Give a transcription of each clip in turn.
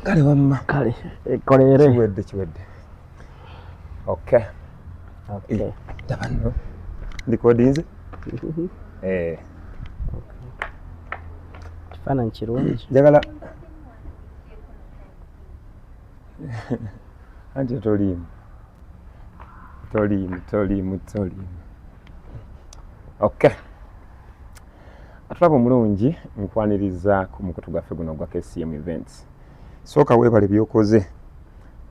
Kale wamma. Kale ekoleere. Kiwedde kiwedde. Okay. Okay. Ndaba nno ndikodinze. Eh. Kifaananyi kirungi. Njagala anti toliimu toliimu toliimu toliimu. Okay. Atulaba omulungi, nkwaniriza ku mukutu gwaffe guno ogwa KCM Events. Sooka weebale by'okoze,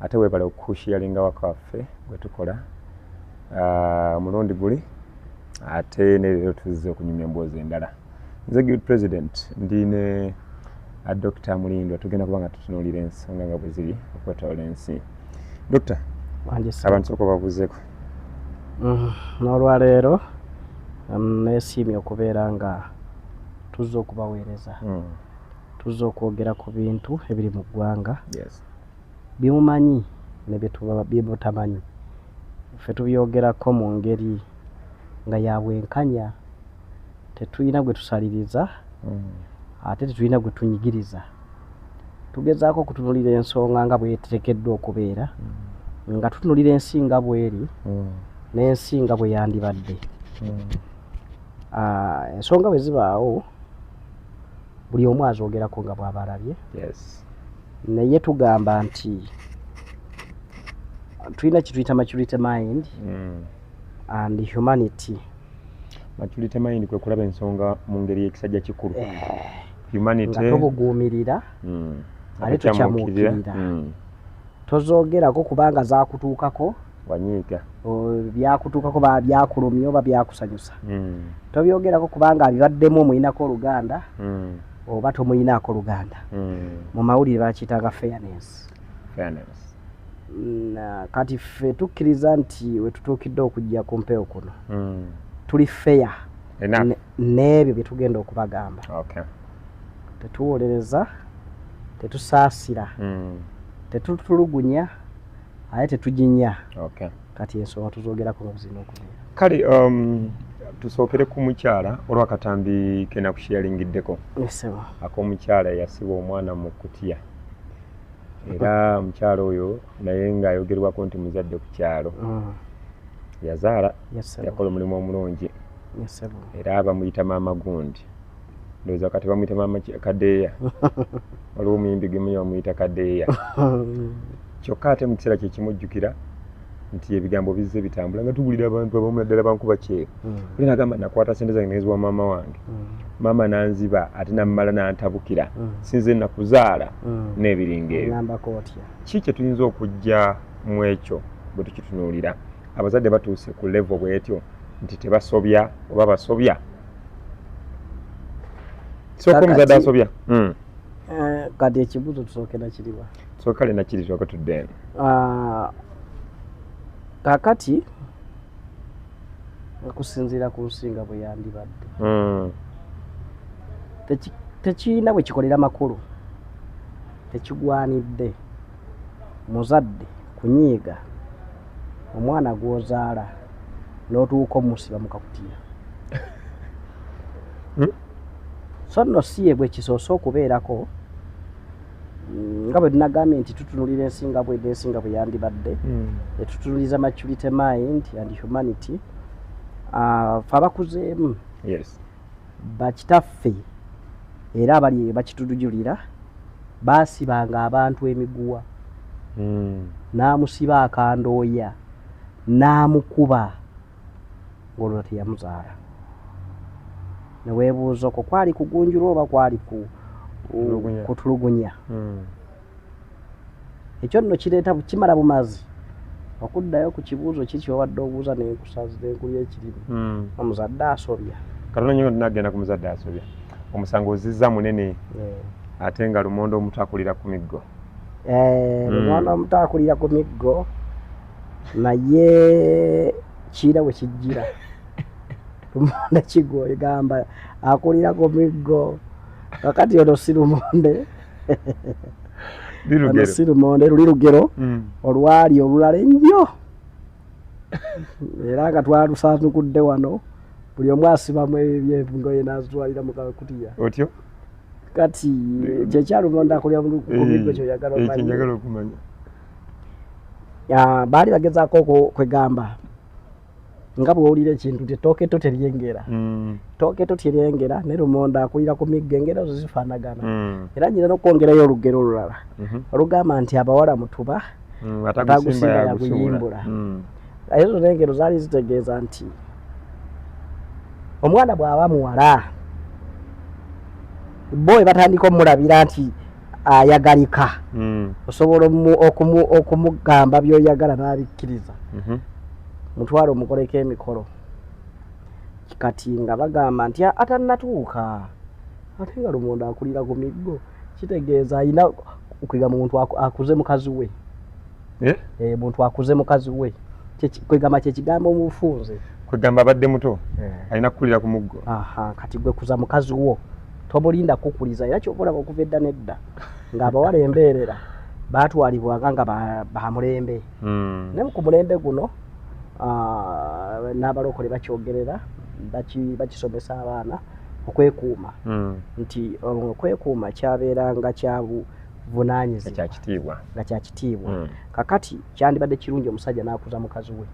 ate weebale okusharinga waka waffe gwe tukola omulundi guli, ate ne leero tuzze okunyumya emboozi endala. Nze Guild President, ndi ne Dr. Mulindwa, tugenda kuba nga tutunuulira ensonga nga bwe ziri okwetoloola ensi. Dokita, abantu sooka obabuuzeeko. N'olwaleero neesiimye okubeera nga tuzze okubaweereza. Tuzze okwogera ku bintu ebiri mu ggwanga. Byemumanyi ne bye mutamanyi. Ffe tubyogerako mu ngeri nga ya bwenkanya. Tetulina gwe tusaliriza, ate tetulina gwe tunyigiriza. Tugezaako okutunuulira ensonga nga bw'eteekeddwa okubeera, nga tutunuulira ensi nga bw'eri, n'ensi nga bwe yandibadde. Ensonga bwe zibaawo, buli omu azoogerako nga bw'aba alabye. Naye tugamba nti tulina kye tuyita maturity mind and humanity. Maturity mind kwe kulaba ensonga mu ngeri y'ekisajja kikulu. Humanity. Nga tobuguumirira, ate tokyamuukirira. Tozoogerako kubanga zaakutuukako. Wanyiiga. Byakutuukako byakulumya oba byakusanyusa. Tobyogerako kubanga abibaddemu omuyinako oluganda oba tomuyinaako oluganda. Mu mawulire bakiyitanga fairness. Fairness. Kati ffe tukkiriza nti we tutuukidde okujja ku mpewo kuno, tuli fair n'ebyo bye tugenda okubagamba. Tetuwolereza, tetusaasira, tetutulugunya, ate tetuginya. Kati ensonga tuzoogerako nga buzirina okubeera. Kale tusookere ku mukyala olw'akatambi ke nakusharingiddeko ak'omukyala eyasiba omwana mu kutiya, era omukyala oyo naye ng'ayogerwako nti muzadde ku kyalo, yazaala, yakola omulimu omulungi, era bamuyita maama gundi, ndowooza kati bamuyita maama Kadeeya. Waliwo omuyimbi gwemanyi bamuyita Kadeeya. Kyokka ate mu kiseera kye kimujjukira nti ebigambo bizze bitambula nga tuwulira abantu abamu naddala bankuba kyeyo. Oli nagamba nakwata sente zange neziwa maama wange, maama nanziba ate nammala nantabukira, sinze nakuzaala n'ebiringa ebyo. Ki kye tuyinza okujja mu ekyo bwe tukitunuulira? Abazadde batuuse ku level bwetyo nti tebasobya oba basobya? Sooka omuzadde asobya. Kati ekibuuzo tusooke nakiriwa? Sooka kale nakiri tusooke tudde eno. Kaakati okusinziira ku nsi nga bwe yandibadde, tekirina bwe kikolera makulu, tekigwanidde muzadde kunyiiga omwana gw'ozaala n'otuuka omusiba mu kakutiya. So nno si ye gwe kisoose okubeerako, nga bwe tunagambye nti tutunuulira ensi nga bwedde, ensi nga bwe yandibadde, etutunuuliza maturity mind and humanity. Ffe abakuzeemu, bakitaffe era abali eyo bakitujulira, baasibanga abantu emiguwa, n'amusiba akandooya n'amukuba ng'olwo teyamuzaala. Ne weebuuza okwo kwali kugunjulwa oba kwali kutulugunya? Ekyo nno kireeta kimala bumazi okuddayo ku kibuuzo ki ky'obadde obuuza nenkulya ekirimu. Omuzadde asobya. Katono nnyo nagenda ku muzadde asobya, omusango ozizza munene, ate nga lumonde omuto akulira ku miggo. Lumonde omuto akulira ku miggo, naye kiira we kijjira. Lumonde kigwo egamba akulira ku miggo, kakati ono si lumonde, ono si lumonde, luli lugero olwali olulala ennyo, era nga twalusaanukudde wano, buli omu asibamu ebyengoye n'azitwalira mu kakutiya. Otyo? Kati kyekyalumonda akulya ku miggo kyoyagala omanye. Kyenjagala okumanya. Baali bagezaako kwegamba nga bw'owulira ekintu nti ettooke etto teryengera. Ttooke etto teryengera ne lumonde akulira ku miggo, engero zo zifaanagana. Era nyina n'okwongerayo olugero olulala olugamba nti abawala mutuba atagusimba atagusimba yaguyimbula. Ezo n'engero zaali zitegeeza nti omwana bw'aba muwala bo we batandika omulabira nti ayagalika, osobola okumugamba by'oyagala n'abikkiriza, mutwale omukoleko emikolo. Kati nga bagamba nti atannatuuka ate nga lumonde akulira ku miggo, kitegeeza alina kwegamba omuntu akuze mukazi we. Eh? Muntu akuze mukazi we, kwegamba kyekigambo mu bufunze. Kwegamba abadde muto alina kukulira ku muggo. Aha, kati gwe kuza mukazi wo, tomulinda kukuliza. Era kyova olaba okuva edda nedda ng'abawala embeerera baatwalibwanga nga ba mulembe. Naye ku mulembe guno n'abalokole bakyogerera, bakisomesa abaana okwekuuma, nti okwekuuma kyabeeranga kya buvunaanyizibwa, kya kitiibwa, nga kya kitiibwa. Kakati kyandibadde kirungi omusajja n'akuza mukazi we.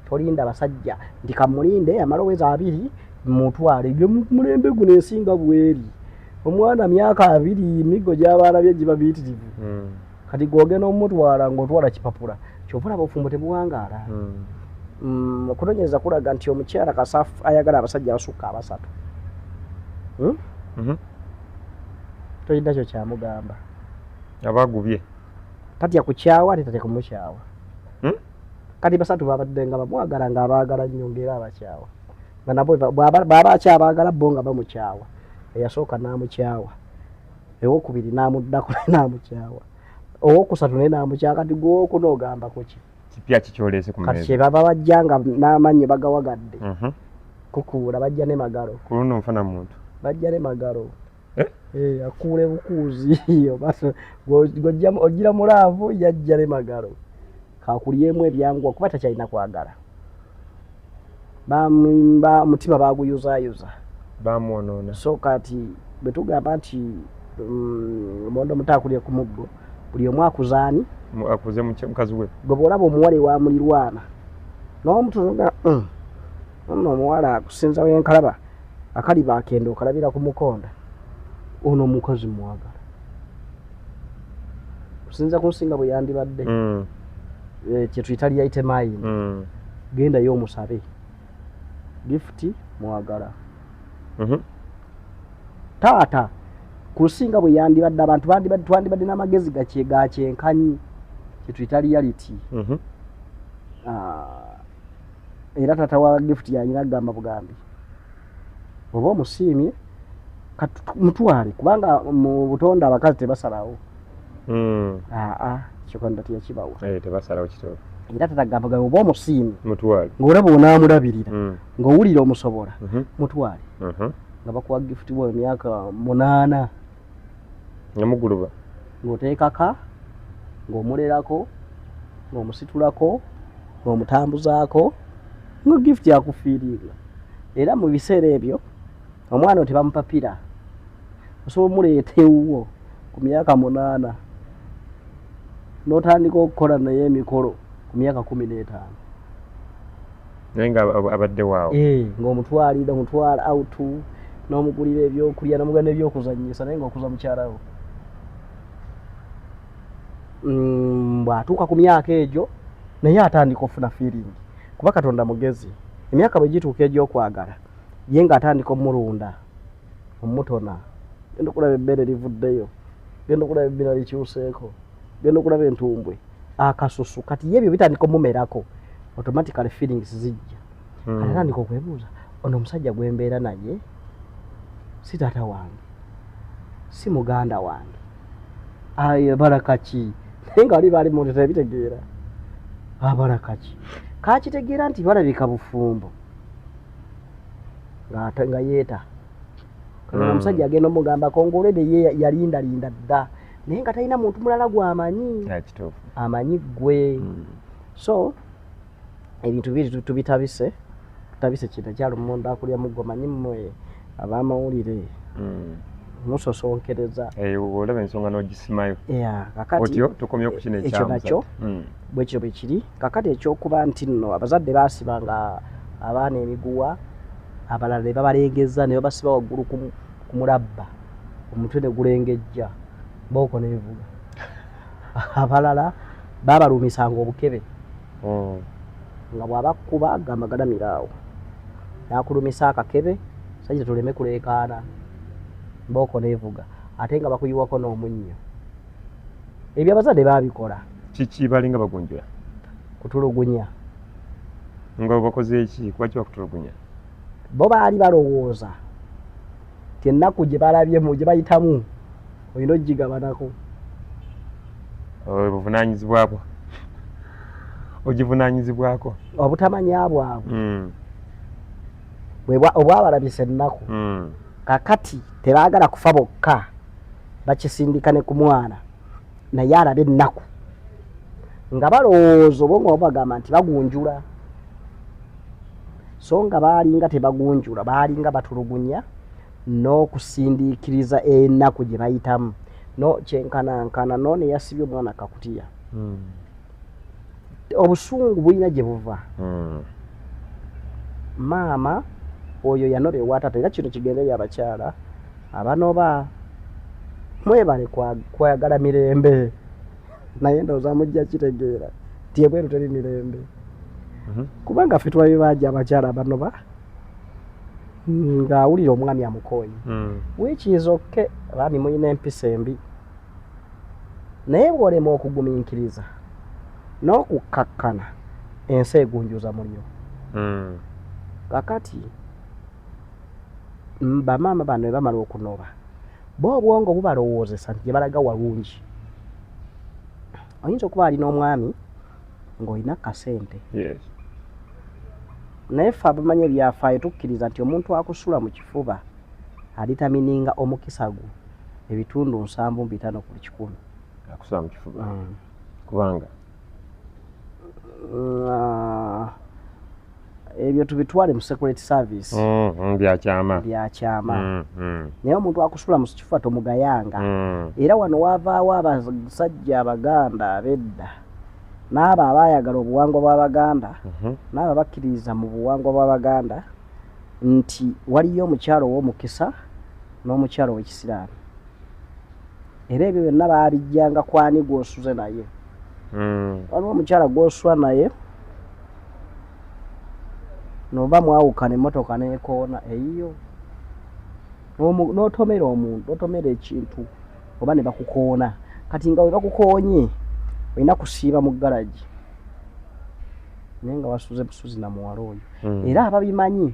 Tolinda basajja nti kamulinde amala owezi 20 mutwale. Gwe mulembe guno ensinga bweri, omwana myaka 20 miggo gy'abaana bye giba miyitirivu. Kati gw'ogenda omutwala ng'otwala kipapula, kyova olaba obufumbo tebuwangaala. Okunoonyereza kulaga nti omukyala kasa ayagala abasajja abasukka abasatu. Tolina kyo kyamugamba. Aba agubye. Tatya kukyawa ate tatya kumukyawa. Kati basatu babadde nga bamwagala, ng'abaagala nnyo, ng'era abakyawa, nga nabo bw'aba akyabaagala bo nga bamukyawa. Eyasooka n'amukyawa, owokubiri n'amuddako n'amukyawa, owokusatu naye n'amukyawa. Kati gwe owokuna ogamba kuki? Kipya kikyoleese ku Kati mmeeza. Kye baba bajja nga n'amannyo bagawagadde kukuula, bajja ne magalo. Ku luno nfana muntu. Bajja ne magalo. Eh? Eh, akuula ebukuuzi oba ogira mu love, yajja ne magalo kakulyemu ebyanguwa kuba takyalina kwagala. Omutima baguyuzayuza. Bamwonoona. So kati bwe tugamba nti omondo omuto akulira ku muggo, buli omu akuzaani. Akuze mukazi we. Gwe bw'olaba omuwala ewa mulirwana n'omutunuga, ono omuwala akusinza wenkalaba akaliba akenda okalabira ku mukonda, ono omukazi mwagala kusinza kunsinga bwe yandibadde. Kyetuyita reality mind. Gendayo omusabe Gift mwagala taata kusinga bwe yandibadde. Abantu bandibadde twandibadde n'amagezi gakyenkanyi, kyetuyita reality. Ah, era taata wa Gift yalina agamba bugambi oba omusiimye mutwale, kubanga mu butonde abakazi tebasalawo. Aa, kyokanida teyakibawa. Eh, tebasalawo, kituufu. Era tata gamba gambi oba omusiimye mutwale, ng'olaba onaamulabirira, ng'owulira omusobola, mutwale. Nga bakuwa Gift bwe emyaka 8. Nga muguluba. Ng'oteekaka, ng'omulerako, ng'omusitulako, ng'omutambuzaako, nga Gift akufiiringa. Era mu biseera ebyo omwana oyo tebamupapira, osobola omuleeta ewuwo ku myaka 8 n'otandika okukola naye emikolo ku myaka 15. Naye nga abadde waawo. Eh, ng'omutwalira, omutwala out, n'omugulira ebyokulya, n'omugulira n'ebyokuzannyisa, naye ng'okuza mukyala wo. Bw'atuuka ku myaka egyo naye atandika okufuna feeling, kuba Katonda mugezi. Emyaka bwe gituuka egy'okwagala, ye ng'atandika omulunda, omutona, genda okulaba ebbeere livuddeyo, genda okulaba ebbira likyuseeko, genda okulaba entumbwe, akasusu. Kati ye ebyo bitandika omumerako, automatically feelings zijja. Kati atandika okwebuuza, ono omusajja gwembeera naye si taata wange, si muganda wange, abala kaki? Naye nga wali baali muntu tebitegeera abala kaki. Kakitegeera nti balabika bufumbo nga yeeta kano. Omusajja agenda omugambako ngaolwedde ye yalindalinda dda, naye nga talina muntu mulala gwamanyi. Kituufu. Amanyi ggwe. So ebintu biri tubitabise, tutabise kintu ekyalumonda akulya muggo. Manyi mmwe ab'amawulire. Musosonkereza. Eh, olaba ensonga n'ogisimayo. Yeah, kakati otyo tukomye ku kino. Ekyo nakyo bwekyo bwe kiri. Kakati ekyokuba nti nno abazadde baasibanga abaana emiguwa, abalala ne babalengeza ne babasiba waggulu ku mulabba, omutwe ne gulengejja, mbooko neevuga. Abalala baabalumisanga obukebe nga bw'abakkuba agamba galamira awo, n'akulumisa akakebe sajja tuleme kuleekaana, mbooko neevuga, ate nga bakuyiwako n'omunnyo. Ebyo abazadde baabikola. Kiki balinga bagunjula? Kutulugunya. Nga bakoze eki? Kuba bakutulugunya? Bo baali balowooza ti ennaku gye balabyemu, gye bayitamu, olina ogigabanako. Obuvunanyizibwabwo ogivunanyizibwako. Obutamanya bwabwe obwabalabisa ennaku. Kakati tebaagala kufa bokka, bakisindika ne ku mwana naye alabe ennaku, nga balowooza obwongo bwabagamba nti bagunjula, so nga baalinga tebagunjula, baalinga batulugunya n'okusindiikiriza ennaku gye bayitamu. No kyenkanankana no neyasibye omwana kakutiya. Obusungu bulina gye buva. Maama oyo yanoba ewa taata, era kino kigende eri abakyala abanoba. Mwebale kwagala mirembe, naye ndowooza mujja kitegeera nti ebweru teri mirembe, kubanga ffe tulabe bangi abakyala abanoba ng'awulira omwami amukooye, which is okay. Abaami mulina empisa embi, naye bw'olema okugumiikiriza n'okukkakkana, ensi egunjuza muliro. Kakati bamaama bano bwe bamala okunoba, bo obwongo bubalowoozesa nti gye balaga walungi. Oyinza okuba alina omwami ng'olina kasente, naye ffe abamanyi ebyafaayo tukkiriza nti omuntu akusula mu kifuba adetermininga omukisa gwo 75% ku 100. Akusula mu kifuba kubanga? Ebyo tubitwale mu secret service. Byakyama. Byakyama. Naye omuntu akusula mu kifuba tomugayanga. Era wano wavaawo abasajja Abaganda ab'edda n'abo abaayagala obuwangwa bw'Abaganda n'abo abakkiririza mu buwangwa bw'Abaganda nti waliyo omukyalo ow'omukisa n'omukyalo ow'ekisiraani, era ebyo byonna baabijjanga kwani gw'osuze naye. Waliwo omukyala gw'osula naye noba mwawukana, emmotoka n'ekoona eyiyo, n'otomera omuntu, n'otomera ekintu oba ne bakukoona. Kati nga we bakukoonye olina kusiiba mu garagi, naye nga wasuze busuzi na muwala oyo. Era ababimanyi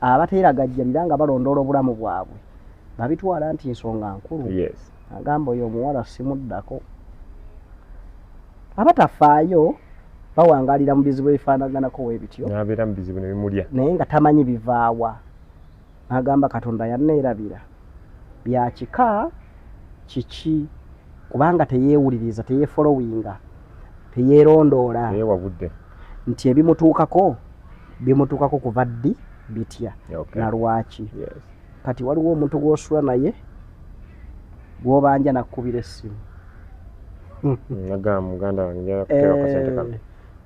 abateeragajjalira nga balondoola obulamu bwabwe babitwala nti nsonga nkulu. Agamba oyo omuwala simuddako. Abatafaayo bawangaalira mu bizibu ebifaanaganako weebityo. N'abeera mu bizibu ne bimulya. Naye nga tamanyi bivaawa, n'agamba Katonda yanneerabira, bya kika kiki? Kubanga teyeewuliriza, teyeefollowinga, teyeerondoola. Naye wabudde. Nti ebimutuukako bimutuukako kuva ddi, bitya, na lwaki. Kati waliwo omuntu gw'osula naye gw'obanja nakkubira essimu. Nagamba muganda wange njagala kuteeka kasente kano. Eh,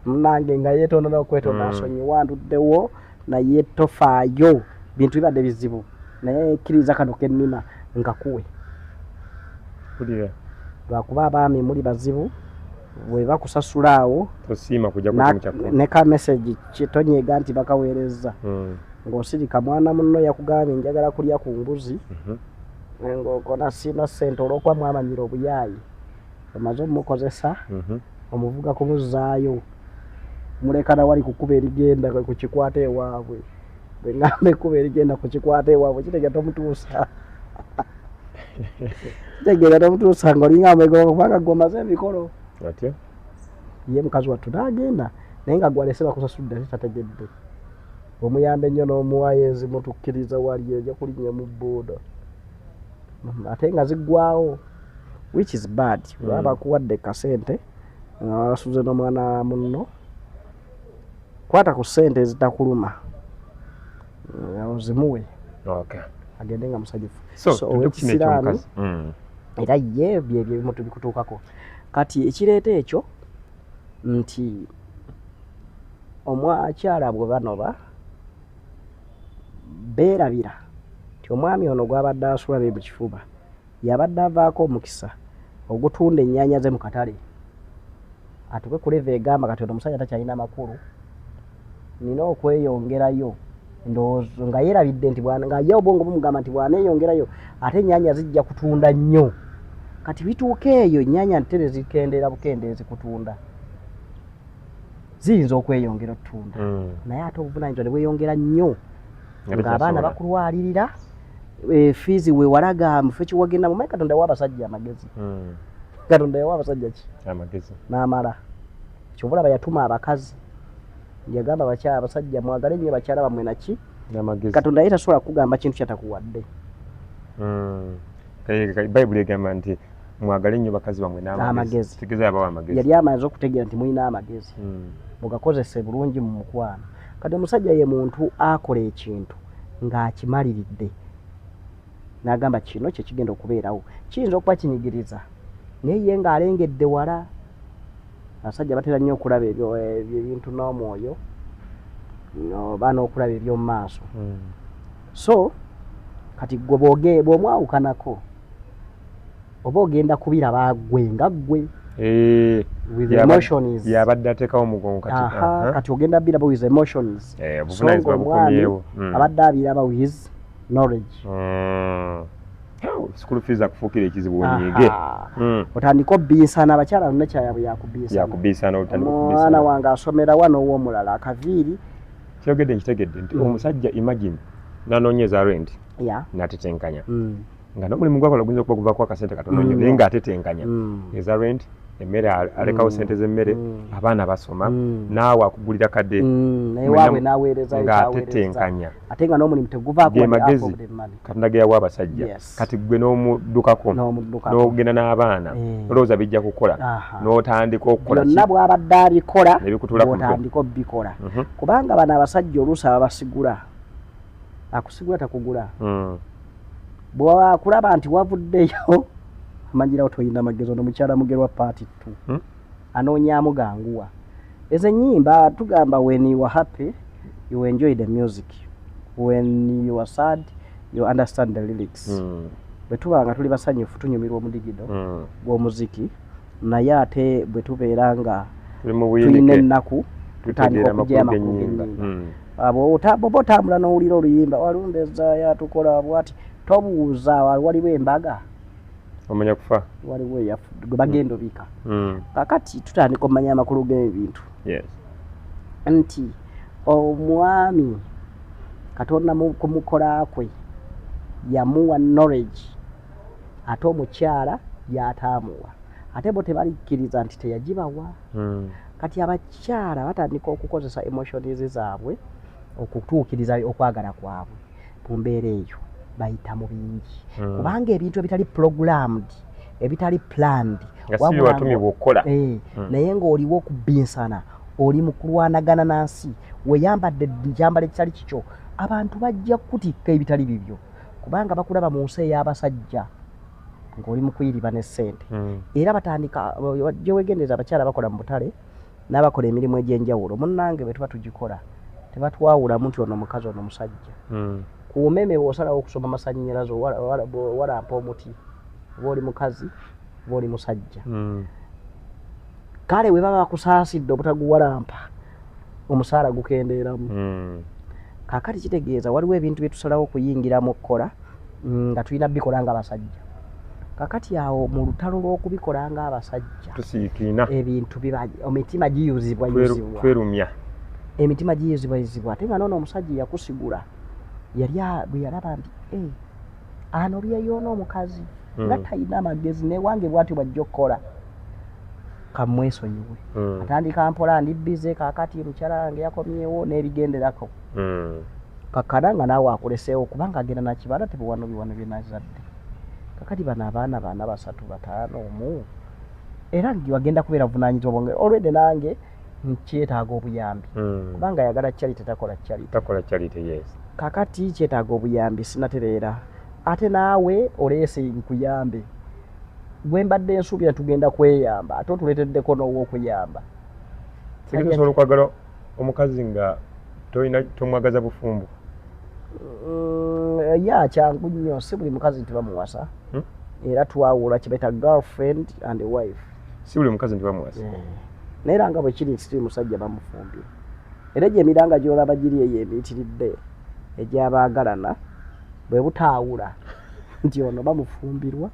munange nga yeetonda n'okwetonda, nsonyiwa nduddewo, naye tofaayo, bintu bibadde bizibu, naye kkiriza kano kennina nkakuwe. Mpulira. Lwakuba abaami muli bazibu, bwe bakusasula awo tosiima kujja ku kimu. Ne ka message tonyega nti bakaweerezza, ng'osirika. Mwana munno yakugambye njagala kulya ku mbuzi, ng'okona siina ssente, olw'okuba mwamanyira obuyaayi omaze omukozesa, omuvuga kumuzzaayo, mulekana wali ku kkubo erigenda ku kikwata ewaabwe. Bwe ŋŋamba ekkubo erigenda ku kikwata ewaabwe, kitegeeza tomutuusa, kitegeeza tomutuusa, ng'olinga amwegoba kubanga gwe omaze emikolo. Atya? Ye mukazi wattu n'agenda, naye nga gwalese bakusasudde ate tategedde. Omuyamba ennyo n'omuwayo ezimu, tukkiriza wali ejja kulinnya mu bbuuda ate nga ziggwawo, which is bad. Baba bakuwadde kasente nga basuze n'omwana wa munno, kwata ku ssente ezitakuluma, ozimuwe. Agende nga musanyufu. So, So tudde ku kino owekisiraani ekyomukazi. Era ye byebyo ebimu tubikutuukako. Kati ekireeta ekyo nti omukyala bwe banoba beerabira nti omwami ono gwabadde asula naye mu kifuba yabadde avaako omukisa ogutunda ennyaanya ze mu katale atuke ku level egamba, kati ono omusajja takyalina makulu, nina okweyongerayo. Ndowooza nga yeerabidde nti nga ye obwongo bumugamba nti bw'aneeyongerayo ate ennyaanya zijja kutunda nnyo. Kati bituuka eyo ennyaanya ntere zikendeera bukendeezi kutunda, ziyinza okweyongera okutunda, naye ate obuvunaanyizibwa ne bweyongera nnyo nga ng'abaana tekyasobola. Bakulwalirira, fees wewalaga mufe kiwagenda mumanyi. Katonda yawa abasajja amagezi. Katonda yawa abasajja ki? Amagezi. N'amala kyova olaba yatuma abakazi, yagamba abakyala, abasajja mwagale nnyo bakyala bammwe naki. N'amagezi. Katonda ye tasobola kugamba kintu kyatakuwadde. Bayibuli egamba nti mwagale nnyo bakazi bammwe n'amagezi. N'amagezi. Tegeeza yabawa amagezi. Yali amaze okutegeera nti mulina amagezi, mugakozese bulungi mu mukwano. Kati omusajja ye muntu akola ekintu ng'akimaliridde n'agamba kino kyekigenda okubeerawo. Kiyinza okuba kinyigiriza, naye ye ng'alengedde wala. Abasajja batera nnyo okulaba ebyo ebintu n'omwoyo oba n'okulaba eby'omu maaso. So kati gwe bw'omwawukanako oba ogenda kubiraba gwe nga ggwe with emotions. Yabadde ateekawo omugongo kati. Aha, kati ogenda biraba with emotions, so obuvunaanyizibwa ng'omwami bukomyewo. Abadde abiraba with knowledge. School fees akufuukira ekizibu, onyiige. Aha. Otandika obinsana abakyala bonna kyayabwe yakubinsana. Yakubiisana, otandika Omwana okubiisana. wange asomera wa n'ow'omulala akaviiri. Kyogedde nkitegedde nti omusajja, imagine, nanoonyeza rent n'atetenkanya, nga n'omulimu gwakola guyinza okuba guvaako akasente katono nnyo, naye ng'atetenkanya eza rent, emmere, alekawo sente z'emmere, abaana basoma, naawe akugulira kadde. Naye waabwe n'aweerezayo kyaweereza, ng'atetenkanya. Ate nga n'omulimu teguvaako Ge wadde half magezi of the money. Katonda ge yawa abasajja. Kati gwe n'omuddukako, N'omuddukako. n'ogenda n'abaana, olowooza bijja kukola, n'otandika okukola ki? Byonna bw'abadde abikola, Ne bikutuula ku mutwe. bw'otandika obikola, kubanga bano abasajja oluusi ababasigula, akusigula takugula. Bwakulaba nti wavuddeyo, amanyirawo toyina magezi. Ono mukyala Mugerwa part two, anoonyamu ganguwa. Ezo ennyimba tugamba, when you are happy you enjoy the music, when you are sad you understand the lyrics. Bwe tuba nga tuli basanyufu tunyumirwa omudigido gw'omuziki, naye ate bwe tubeera nga Tuli mu tulina buyinike, ennaku, tutandika tutegeera okuggyayo amakulu amakulu g'ennyimba. g'ennyimba. Bw'oba otambula n'owulira oluyimba walumbeza yatukola bwati, tobuuza waliwo embaga. Omanya kufa. Waliwo eyafudde gwe bagenda obika. Kakati tutandika omumanya amakulu g'ebintu nti omwami Katonda mu kumukola kwe yamuwa knowledge, ate omukyala yataamuwa, ate bo tebalikkiriza nti teyagibawa. Kati abakyala batandika okukozesa emotions zaabwe okutuukiriza okwagala kwabwe. Mu mbeera eyo bayita mu bingi, kubanga ebintu ebitali programmed, ebitali planned, Nga si bye watumibwa okukola. Naye ng'oliwo okubinsana, oli mu kulwanagana nansi, weyambadde kyambala ekitali kikyo, abantu bajja kukutikka ebitali bibyo, kubanga bakulaba mu nsi ey'abasajja ng'oli mu kuyiriba ne ssente. Era batandika gye wegendereza abakyala bakola mu butale n'abakola emirimu egy'enjawulo. Munnange, bwe tuba tugikola tebatwawulamu nti ono mukazi, ono musajja. Ku umeme bw'osalawo okusoma masannyalaze, walampa omuti, oba oli mukazi oba oli musajja. Kale bwe baba bakusaasidde obutaguwalampa, omusaala gukendeeramu. Kaakati kitegeeza waliwo ebintu bye tusalawo okuyingiramu okukola nga tulina bikola nga basajja. Kakati awo mu lutalo lw'okubikola nga abasajja, tusiikiina, ebintu biba emitima giyuzibwa yuzibwa. Twerumya. Emitima giyuzibwa yuzibwa, ate nga noono omusajja yakusigula yali bwe yalaba nti, "Eh, ano byeyoona omukazi nga talina amagezi, newange bwatyo bwajja okukola, kamwesonyiwe." Atandika mpola, ndi busy kaakati, mukyala wange yakomyewo n'ebigenderako. Kakkana nga naawe akuleseewo, kubanga agenda nakibala tebiwano biwano byenazadde. Kakati bano abaana bana, basatu, bataano, omu, era wagenda kubeera buvunanyizibwa bwange olwedde, nange nkyetaaga obuyambi, kubanga ayagala charity, takola charity. Takola charity, yes. Kakati kyetaaga obuyambi, sinatereera. Ate naawe oleese nkuyambe, gwe mbadde nsuubira tugenda kweyamba, ate otuleeteddeko n'owokuyamba. Singa osobola okwagala omukazi nga tolina, tomwagaza bufumbo? Ya, kyangu nnyo. Si buli mukazi nti bamuwasa. Era twawula kibaita girlfriend and wife. Si buli mukazi nti bamuwasa. Naye era nga bwe kiri nti tiri musajja bamufumbira, era egyo emiranga gy'olaba giri eyo emiyitiridde egy'abaagalana bwe butaawula nti ono bamufumbirwa,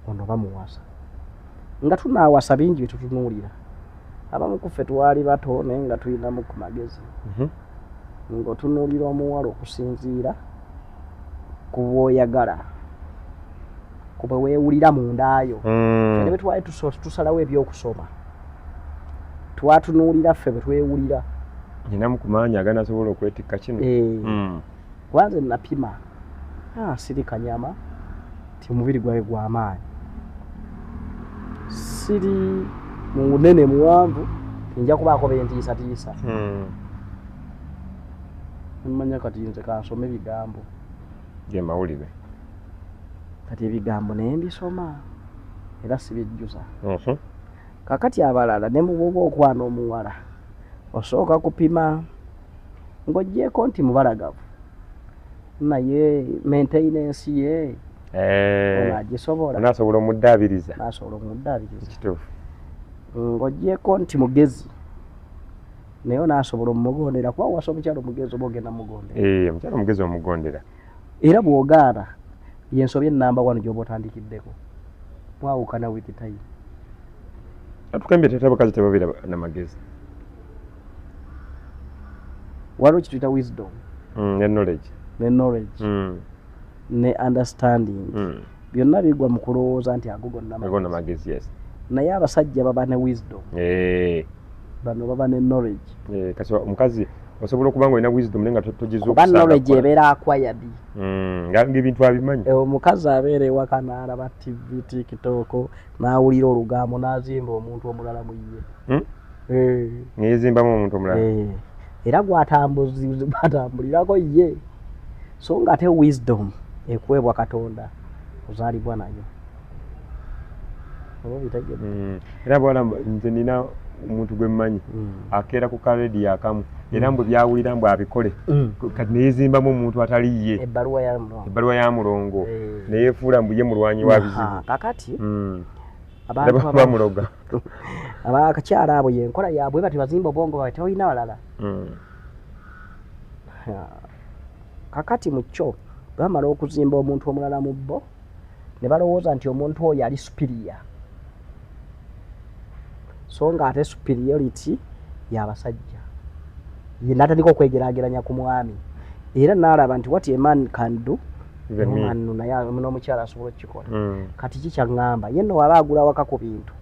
ono bamuwasa. Nga tunaawasa, bingi bye tutunuulira. Abamu ku ffe twali bato naye nga tulinamu ku magezi, ng'otunuulira omuwala okusinziira ku bw'oyagala, ku bwe weewulira mundaayo. Ffe ne bwe twali tusalawo ebyokusoma, twatunuulira ffe bwe twewulira. Ninamu ku maanyi aganasobola okwetikka kino. Kubanze napima, siri kanyama ti omubiri gwange gw'amaanyi, siri munene muwanvu, nja kubaako bentiisatiisa. Mmanya kati nze kansome ebigambo. Ge mawulire. Kati ebigambo naye mbisoma era sibijjuza. Kakati abalala ne mububa okwana omuwala, osooka kupima ng'oggyeko nti mubalagavu, naye maintenance ye ono agisobola? Onaasobola omuddaabiriza? Nasobola omuddaabiriza. Kituufu. Ng'oggyeko nti mugezi, naye onaasobola omugondera? Kuba wasa omukyalo omugezi oba ogenda mugondera. Omukyalo omugezi omugondera. Era bw'ogaana, yensobi enamba wano gy'oba otandikiddeko, mwawukana with time. Atukambye tete abakazi tebabeera na magezi. Waliwo kituyita wisdom. Ne knowledge. Ne knowledge ne understanding. Byonna bigwa mu kulowooza nti ago gonna ago gonna magezi, yes. Naye abasajja baba ne wisdom, bano baba ne knowledge. Kasi omukazi osobola okuba nga olina wisdom naye nga togizuukusa. Kuba knowledge ebeera acquired. Nga ebintu abimanyi. Omukazi abeera ewaka n'alaba TV, TikTok, n'awulira olugambo, n'azimba omuntu omulala mu ye. Neyezimbamu omuntu omulala. Era gwatambulirako ye, so nga ate wisdom ekuweebwa Katonda, ozaalibwa nayo, oba obitegedde? Era bwala nze nina omuntu gwe mmanyi akeera ku karediyo akamu, era mbu byawulira mbu abikole. Kati neyezimbamu omuntu atali ye. Ebbaluwa ya mulongo. Ebbaluwa ya mulongo. Neyefuula mbu ye mulwanyi wa bizibu. Kakati abantu bamuloga. Abakyala abo yenkola yaabwe bati, bazimba obwongo bwabwe, tolina balala. Kakati mu kyo bamala okuzimba omuntu omulala mu bo, ne balowooza nti omuntu oyo ali superior, so nga ate superiority y'abasajja. Ye n'atandika okwegeraageranya ku mwami, era n'alaba nti what a man can do, Even me. woman naye n'omukyala asobola okukikola. Kati kikyaŋŋamba ye nno waba agula waka ku bintu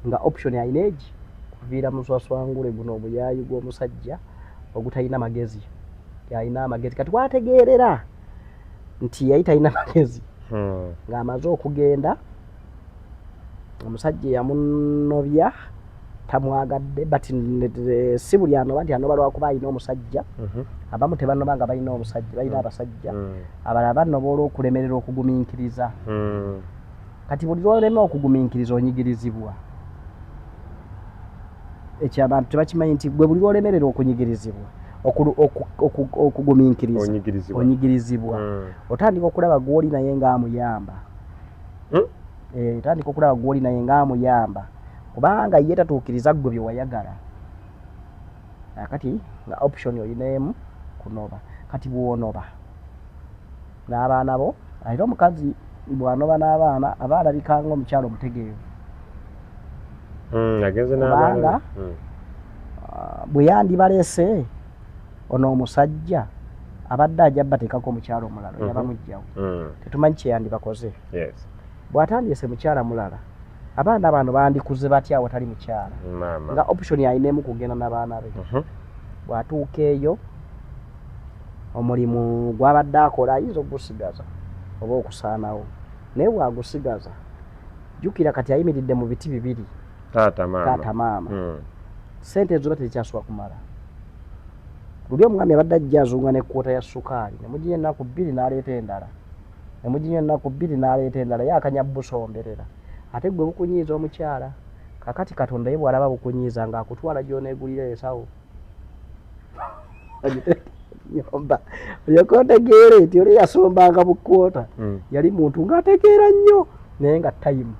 nga option alina egi kuviira muswaswangule guno omuyaayi gw'omusajja ogutalina magezi, alina amagezi. Kati wategeerera nti yali talina magezi ng'amaze okugenda, omusajja eyamunobya tamwagadde. But si buli anoba nti anoba lwakuba alina omusajja. Abamu tebanoba nga balina omusajja, balina abasajja. Abalala banoba olw'okulemerera okugumiikiriza. Kati buli lwolema okugumiikiriza, onyigirizibwa. Ekyo abantu tebakimanyi nti gwe buli lwolemerera okunyigirizibwa, okugumiikiriza, Onyigirizibwa. onyigirizibwa. Otandika okulaba gwoli naye ng'amuyamba. Otandika okulaba gwoli naye ng'amuyamba, kubanga ye tatuukiriza ggwe bye wayagala. Akati nga option olina emu, kunoba. Kati bw'onoba n'abaana bo, ate omukazi bw'anoba n'abaana aba alabika ng'omukyala omutegeevu. Agenze n'abaana. Kubanga bwe yandibaleese ono omusajja abadde ajja bateekako omukyala omulala, yabamugjawo. Tetumanyi kye yandibakoze. Bw'atandyese mukyala mulala, abaana bano bandikuze batya awatali mukyala? Maama. Nga option alina emu, kugenda n'abaana be. Bw'atuuka eyo, omulimu gw'abadde akola ayinza okugusigaza oba okusaanawo. Naye bw'agusigaza, jjukira kati ayimiridde mu biti bibiri. Taata, maama. Taata, maama. Sente ezo tezikyasobola kumala. Luli omwami abadde ajja azunga ne kwota ya sukaali ne mugiya ennaku 2 n'aleeta endala. Ne muginywa ennaku bbiri n'aleeta endala, ye akanya busomberera. Ate ggwe bukunyiiza omukyala. Kaakati Katonda ye bw'alaba bukunyiiza ng'akutwala gy'oneegulira ensawo. Ogiteeke mu nnyumba olyoke otegeere nti oli yasombanga bu kwota yali muntu ng'ategeera nnyo naye nga tayimu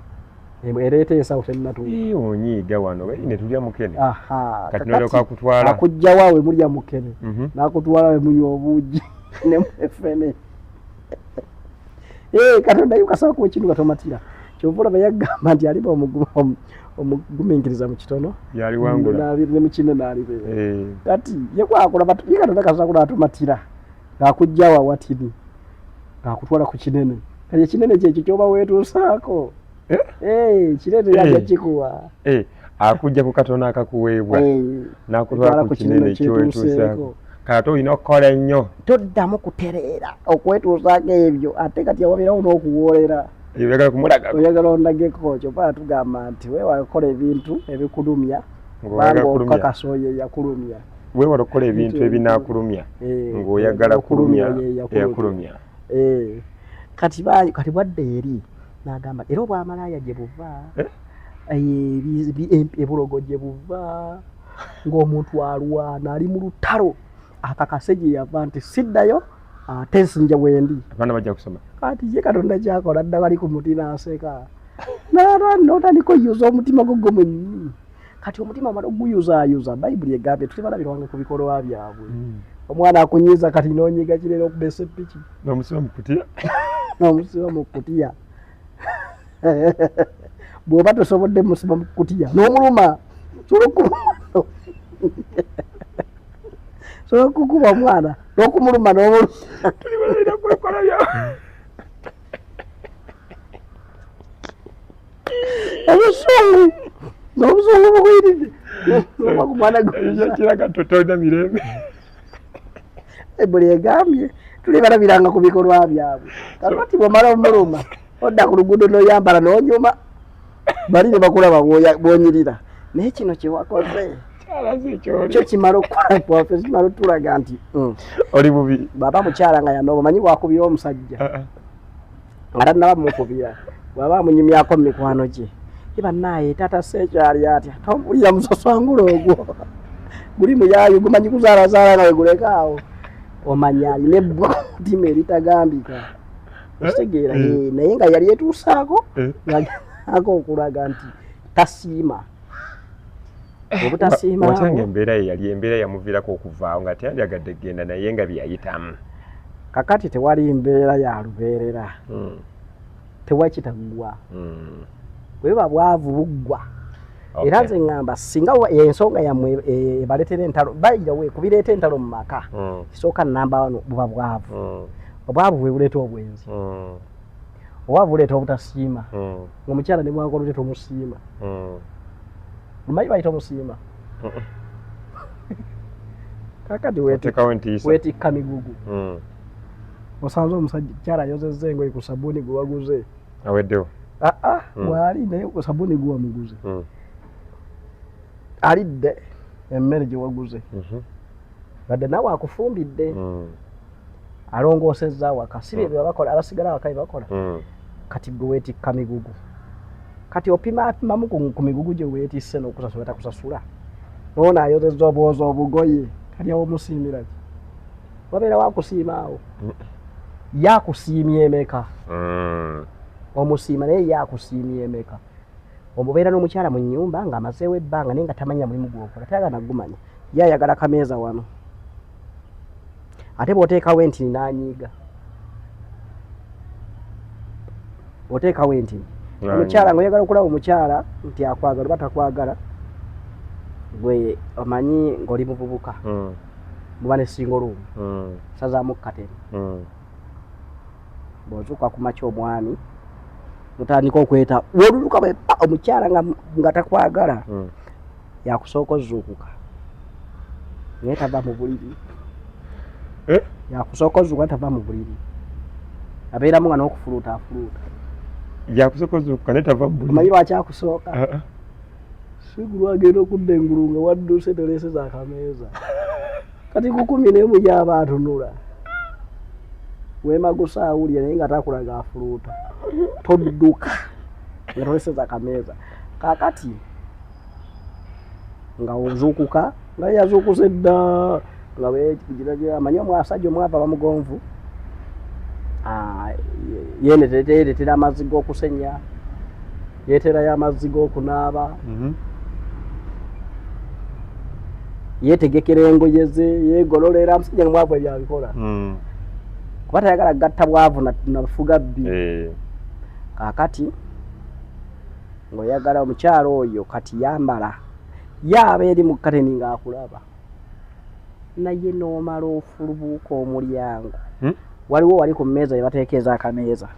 ereeta ensawo tennatuuka. Ii, onyiiga wano ne tulya mukene. Aha, Kati n'olyoka akutwala. Akujja wa we mulya mukene. N'akutwala we munywa obuugi ne mwefene. Eh, Katonda yukasaba ku kintu katomatira. Kyova olaba yagamba nti aliba omugumiikiriza mu kitono. Yaliwangula. Ne mu kine n'alibeera. Kati ye kwakola ye Katonda kasaba kulaba atomatira. Ng'akujja wa watini. Ng'akutwala ku kinene. Kati ekinene kyekyo ky'oba weetuusaako. Eh? Eh, kinene yajja kikuwa. Akujja ku katono akakuweebwa. N'akutwala ku kinene kyeweetuusaako. Kati olina okukola ennyo. Toddamu kutereera okwetuusaako ebyo ate kati awabeerawo n'okuwoolera. Oyagala kumulagako. Oyagala ondageko kyova tugamba nti weewale okukola ebintu ebikulumya kubanga okukakasa oyo eyakulumya. Weewale okukola ebintu ebinaakulumya ng'oyagala kulumya eyakulumya. Kati kati bwadda eri n'agamba era obwamalaaya gye buva, ebulogo gye buva ng'omuntu alwana ali mu lutalo akakase gye yava nti siddayo ate nsinja wendi. Abaana bajja kusoma. Kati ye Katonda kyakola dda bali ku muti n'aseka n'otandika oyuza omutima gwo gwo mwennyini. Kati omutima omala oguyuzaayuza, Bayibuli egambye tuli balabirwange ku bikolwa byabwe. Omwana akunyiiza kati n'onyiga kireera okuba esseppiki. N'omusiba mu kutiya. N'omusiba mu kutiya. Bw'oba tosobodde musiba mu kutiya n'omuluma sobola okukuba omwana n'okumuluma n'omuluma. Tuli balabira ku bikolwa byabwe. Obusungu n'obusungu bukuyiridde omwana kiraga totolina mirembe. Bayibuli egambye tuli balabiranga ku bikolwa byabwe. Kakati bw'omala omuluma odda ku luguudo n'oyambala n'onyuma bali ne bakulaba bw'onyirira naye kino kye wakoze kyo kimala okukola kwaffe kimala otulaga nti oli bubi. Bw'aba mukyala nga yanoba omanyi bw'akubira omusajja nga tannaba mukubira bw'aba amunyumyako mu mikwano gye ye bannaaye taata seekyali atya tompulira musasangula ogwo guli muyaayu gumanyi kuzaalazaala nga weguleka awo omanya alina ebbwa ku mutima eritagambika okitegeera naye nga yali etuusaako ng'agezaako okulaga nti tasiima obutasiima watanga embeera ye yali embeera yamuviirako okuvaawo nga teyandyagadde kugenda naye nga bye yayitamu. Kakati tewali mbeera ya lubeerera tewakitaggwa bwe buba bwavu buggwa. Era nze ŋŋamba singa ensonga yammwe ebaleetera entalo by the way kubireeta entalo mu maka kisooka nnamba wano buba bwavu. Obwavu bwe buleeta obwenzi. Obwavu buleeta obutasiima. Ng'omukyala ne bw'akola otya tomusiima. Omanyi lwaki tomusiima? Kaakati weetikka migugu. Osanze omusajja kyala ayozezza engoye ku sabbuuni gwe waguze. Aweddewo. Aa bw'ali naye ku sabbuuni gwe wamuguze. Alidde emmere gye waguze. Badde naawe akufumbidde. Alongoosezza awaka. Si bye bakola abasigala awaka bye bakola. Kati gwe weetikka migugu. Kati opima apimamu ku migugu gye weetisse n'okusasula takusasula. Ono ayozezza obwoza obugoye. Kati awo omusiimira ki? Wabeerawo akusiima awo. Ye akusiimye emeka? Omusiima naye ye akusiimye emeka? Omubeera n'omukyala mu nnyumba ng'amazeewo ebbanga naye nga tamanya mulimu gw'okola, tayagala nagumanya. Ye ayagala kameeza wano. Ate bw'oteekawo entini n'anyiiga. Oteekawo entini. Omukyala ng'oyagala okulaba omukyala nti akwagala oba takwagala, gwe omanyi ng'oli muvubuka. Muba ne single room. Sazaamu kateni. Bw'ozuuka ku makya omwami mutandika okweta w'oluluka bwe pa omukyala nga takwagala yakusooka ozuukuka naye tava mu buliri. Yakusooka ozuukuka tava mu buliri abeeramu nga n'okufuluuta afuluuta. Yakusooka ozuukuka naye tava mu buliri. Omanyi lwaki akusooka? Sigulu agenda okudda engulu nga wadduse toleese za kameeza. Kati ku 11 gy'aba atunula. Wemagusa awulira, naye nga takulaga afuluuta. Todduka nga toleseza kameeza. Kakati nga ozuukuka nga yazuukuse dda, nga amanyi omusajja omwavu aba mugonvu, yeretera amazzi g'okusenya, yeeterayo amazzi g'okunaaba, yeetegekera engoye ze, yeegololera. Musajja nga mwavu ebyo abikola kuba tayagala gatta bwavu nafuga bbi. Kaakati ng'oyagala omukyalo oyo kati yambala, yaaba eri mu kateni ng'akulaba, naye n'omala ofulubuuka omulyango. Waliwo wali ku mmeeza gye bateeka ez'akameeza,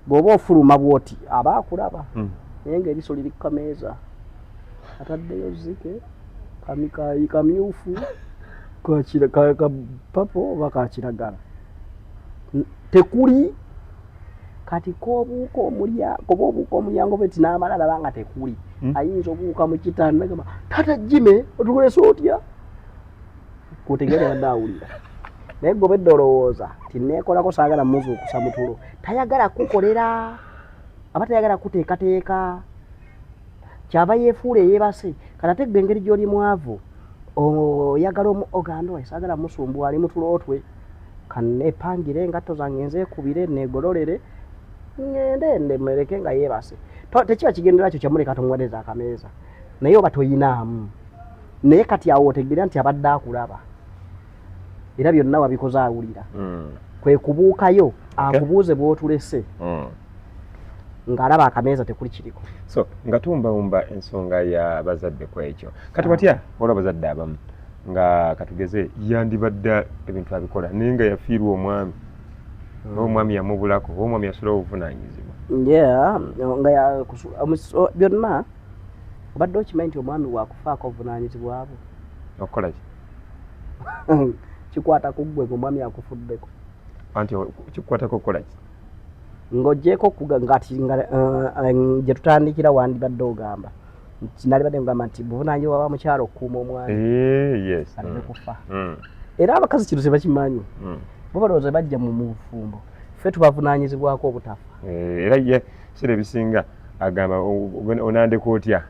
bw'oba ofuluma bw'oti aba akulaba, naye ng'eriiso liri ku kameeza, ataddeyo zike kamyufu, ka purple oba kakiragala, tekuli. Kati kobuuka omulyango, oba obuuka omulyango bweti n'amala alaba nga tekuli, ayinza obuuka mu kitanda nagamba, "Taata Jime, otulese otya?" Kutegeera badde awulira, naye gwe obedde olowooza ti neekolako, saagala muzuukusa mutulo. Tayagala kukolera, aba tayagala kuteekateeka, kyava yeefuula eyeebase. Kati ate gwe engeri gy'oli mwavu, oyagala ogamba, "Oyo saagala musumbuwa, ali mutulo twe, kanepangire engatto zange, nzeekubire, neegololere, ŋŋende ndemuleke nga yeebase." Tekiba kigendera kyo kyamuleka tomuwadeza akameeza, naye oba toyinaamu. Naye kati awo otegeera nti abadde akulaba, era byonna wabikoze awulira. Kwe kubuukayo akubuuze bw'otulese, ng'alaba akameeza tekuli kiriko. So nga tuwumbawumba ensonga y'abazadde ku ekyo, kati watya olwo abazadde abamu nga katugeze yandibadde ebintu abikola, naye nga yafiirwa omwami, oba omwami yamubulako, oba omwami yasulawo obuvunaanyizibwa? Yeah, nga byonna obadde okimanyi nti omwami wakufaako obuvunaanyizibwa bwo. Okukola ki? Kikwata ku ggwe ng'omwami akufuddeko. Anti kikukwatako okukola ki? Ng'ogyeko ngati nga gye tutandikira, wandibadde ogamba nti nalibadde ngamba nti buvunaanyizibwa bwa mukyala okukuuma omwami aleme kufa. Era abakazi kino tebakimanyi. Bo balowooza bajja mu bufumbo, ffe tubavunaanyizibwako obutafa. Eh, era ye biseera ebisinga agamba, "Onandeka otya?"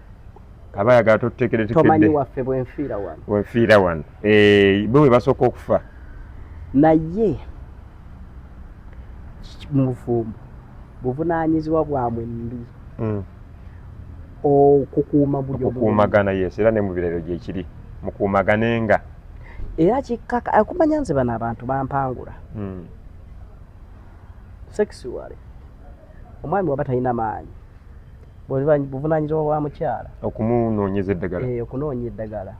Aba ayagala totuteekeretekedde. Tomanyi waffe bwenfiira wano. Wenfiira wano. Eh, bo bwe basooka okufa. Naye mu bufumbo buvunaanyizibwa bwamwe mbi okukuuma buli omu. Okukuumagana, yes. Era ne mu birayiro gyekiri, mukuumaganenga. Era kikkaka okumanya nze bano abantu bampangula sexually. Omwami waba talina maanyi, buvunaanyizibwa bwa mukyala okumunoonyeza eddagala. Eh, okunoonya eddagala.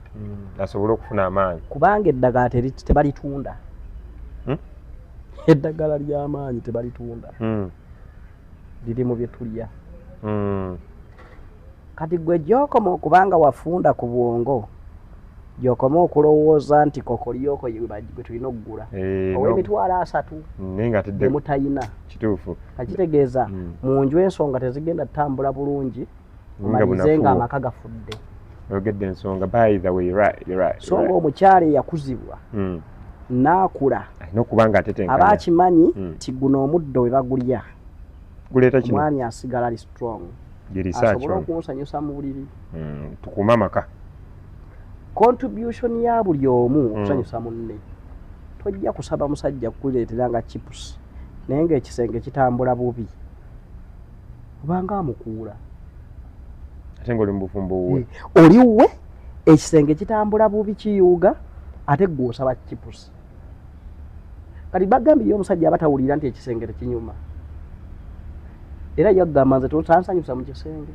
Asobole okufuna amaanyi. Kubanga eddagala tebalitunda. Eddagala ly'amaanyi tebalitunda, liri mu bye tulya. Kati gwe gy'okoma okubanga wafunda ku bwongo, gy'okoma okulowooza nti kokolyoko gwe tulina okugula Eh, ow'emitwalo 30 naye nga atedde emutayina. Kituufu. Kakitegeeza mu nju ensonga tezigenda tutambula bulungi, Nga omalirize nga bunafu. amaka gafudde. Oyogedde ensonga, by the way. You're right, you're right, So you're nga right. omukyala eyakuzibwa n'akula Alina okuba nga aba atetenkanya. akimanyi nti guno omuddo we bagulya Guleeta kino. omwami asigala ali strong, Ye research asobole ono. okunsanyusa mu buliri. Tukuume amaka. Contribution ya buli omu okusanyusa munne. Tojja kusaba musajja kukuleetera nga chips, naye ng'ekisenge kitambula bubi, obanga amukuula. Ate ng'oli mu bufumbo wuwe. Eh, oli wuwe, ekisenge kitambula bubi, kiyuuga, ate gwe osaba chips. Kati bagambye ye omusajja aba tawulira nti ekisenge tekinyuma, era yagamba, "Nze tosansanyusa mu kisenge."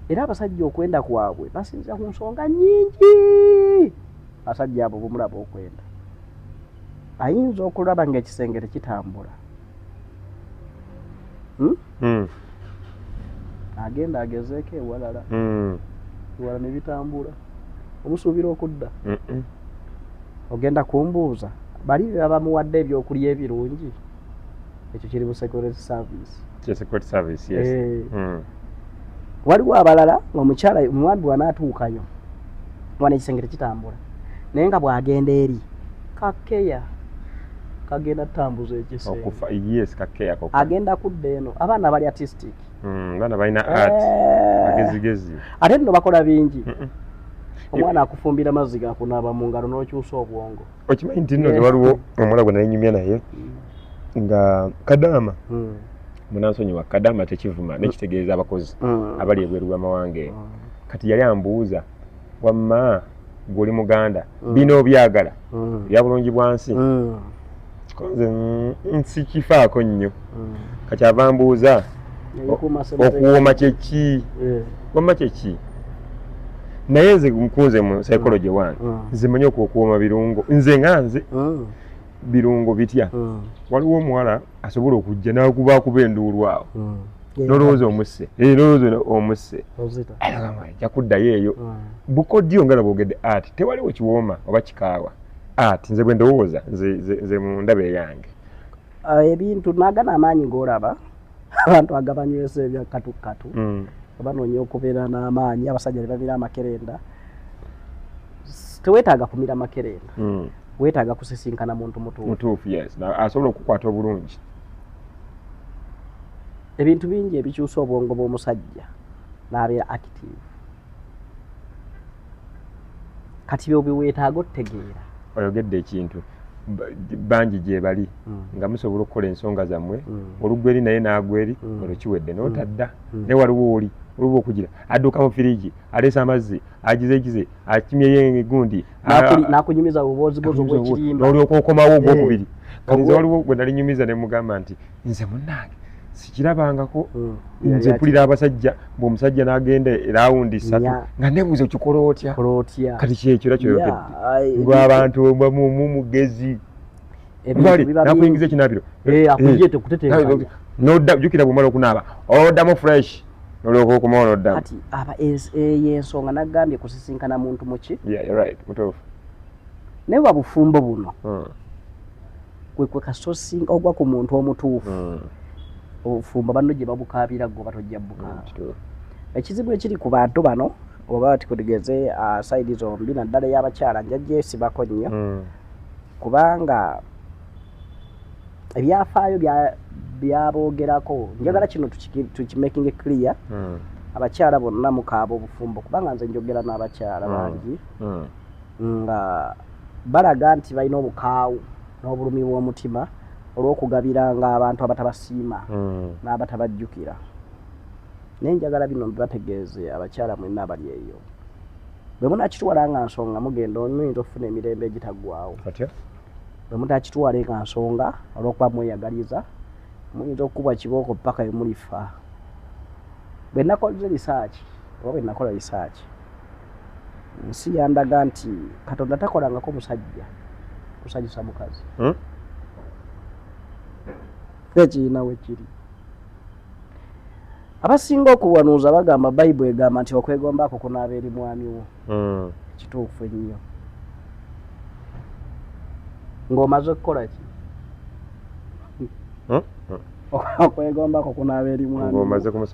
Era abasajja okwenda kwabwe basinzira ku nsonga nyingi. Abasajja abo bumulaba okwenda, ayinza okulaba ng'ekisenge tekitambula, Agenda agezeeko ewalala, ewalala ne bitambula, omusuubira okudda? Ogenda kumbuuza bali be baba bamuwadde ebyokulya ebirungi, ekyo kiri mu security service. Kye secret service, yes. Eh. Waliwo abalala, omukyala omwami bw'anaatuukayo wano ekisenge tekitambula, naye nga bw'agenda eri kakeya Kagenda tambuza ekisenge. Okufa, yes, kakeya kokka. Agenda kudda eno, abaana bali artistic. Abaana balina art. Magezigezi. Ate nno bakola bingi. Omwana akufumbira mazzi gakunaaba mu ngalo n'okyusa obwongo. Okimanyi nti nno waliwo omuwala gwe nali nyumya naye nga kadaama. Munansonyiwa, kadaama tekivuma, nekitegeeza abakozi abali ebweru w'amawanga eyo. Kati yali ambuuza, wamma gwe oli muganda, bino obyagala bya bulungi bwa nsi? Nze nsikifaako nnyo. Kati ava mbuuza okuwooma kyeki, wamma kyeki? Naye nze nkunze mu psychology wange, nze manyi okuwooma birungo, nze nga nze birungo bitya. Waliwo omuwala asobola okujja n'akuba enduulu awo, nolowooza omusse, nolowooza omusse, ajja kuddayo eyo. Bukodyo nga bwogedde art, tewaliwo kiwooma oba kikaawa art. Nze bwe ndowooza, nze mu ndaba eyange. Ebintu nagana amaanyi g'olaba abantu agabanywesa ebya katukatu, banoonya okubeera n'amaanyi. Abasajja ne bamira amakerenda. Teweetaaga kumira makerenda, weetaaga kusisinkana muntu mutuufu. Mutuufu, yes, asobola okukwata obulungi. Ebintu bingi ebikyusa obwongo bw'omusajja n'abeera active. Kati byo biweetaaga otutegeera. Oyogedde ekintu, bangi gye bali nga musobola okukola ensonga zammwe, olugwa eri naye n'agwa eri, olwo kiwedde n'otadda. Naye waliwo oli oluba okugira adduka mu firiji, aleese amazzi, agizegize, akimyeyo egundi. N'akunyumiza bubozibozi obw'ekirimba. N'olyoka okomawo ogwokubiri. Kati nze waliwo gwe nali nyumiza ne mugamba nti nze munnange sikirabangako. Nze mpulira abasajja bw'omusajja n'agenda erawundi ssatu nga nebuuza, okikola otya? Kati kyekyo era kyoyogedde ng'abantu mu mugezi nakuyingiza ekinaabiro, nodda, jjukira bwomala okunaaba oddamu fresh, nolyoka okomawo noddamu. Kati aba eyo ensonga nagambye kusisinkana muntu muki. Mutuufu. Naye bwa bufumbo buno, gwe kwe kasosinga ogwa ku muntu omutuufu, obufumbo banno gye babukaabira gwe batojja bukaaba. Ekizibu ekiri ku bantu bano, oba tikutegeze side zombi, naddala ey'abakyala nja gyesibako nnyo, kubanga ebyafaayo byaboogerako. Njagala kino tukimaking clear, abakyala bonna mukaaba obufumbo, kubanga nze njogera n'abakyala bangi nga balaga nti balina obukaawu n'obulumi bw'omutima olw'okugabiranga abantu abatabasiima n'abatabajjukira. Naye njagala bino mbibategeeze, abakyala mwenna abali eyo, bwe munakitwala nga nsonga, mugenda muyinza okufuna emirembe egitaggwawo. Bwe mutakitwale nga nsonga olw'okuba mweyagaliza, muyinza okukubwa kibooko paka we mulifa. Bwe nakoze research, oba bwe nakola research, nsi yandaga nti Katonda takolangako musajja kusanyusa mukazi. Ekirina we kiri, abasinga okuwanuuza bagamba Bayibuli egamba nti okwegombako kunaaba eri mwami wo. Kituufu ennyo. Ng'omaze okukola ki? Okwegombako kunaaba eri mwami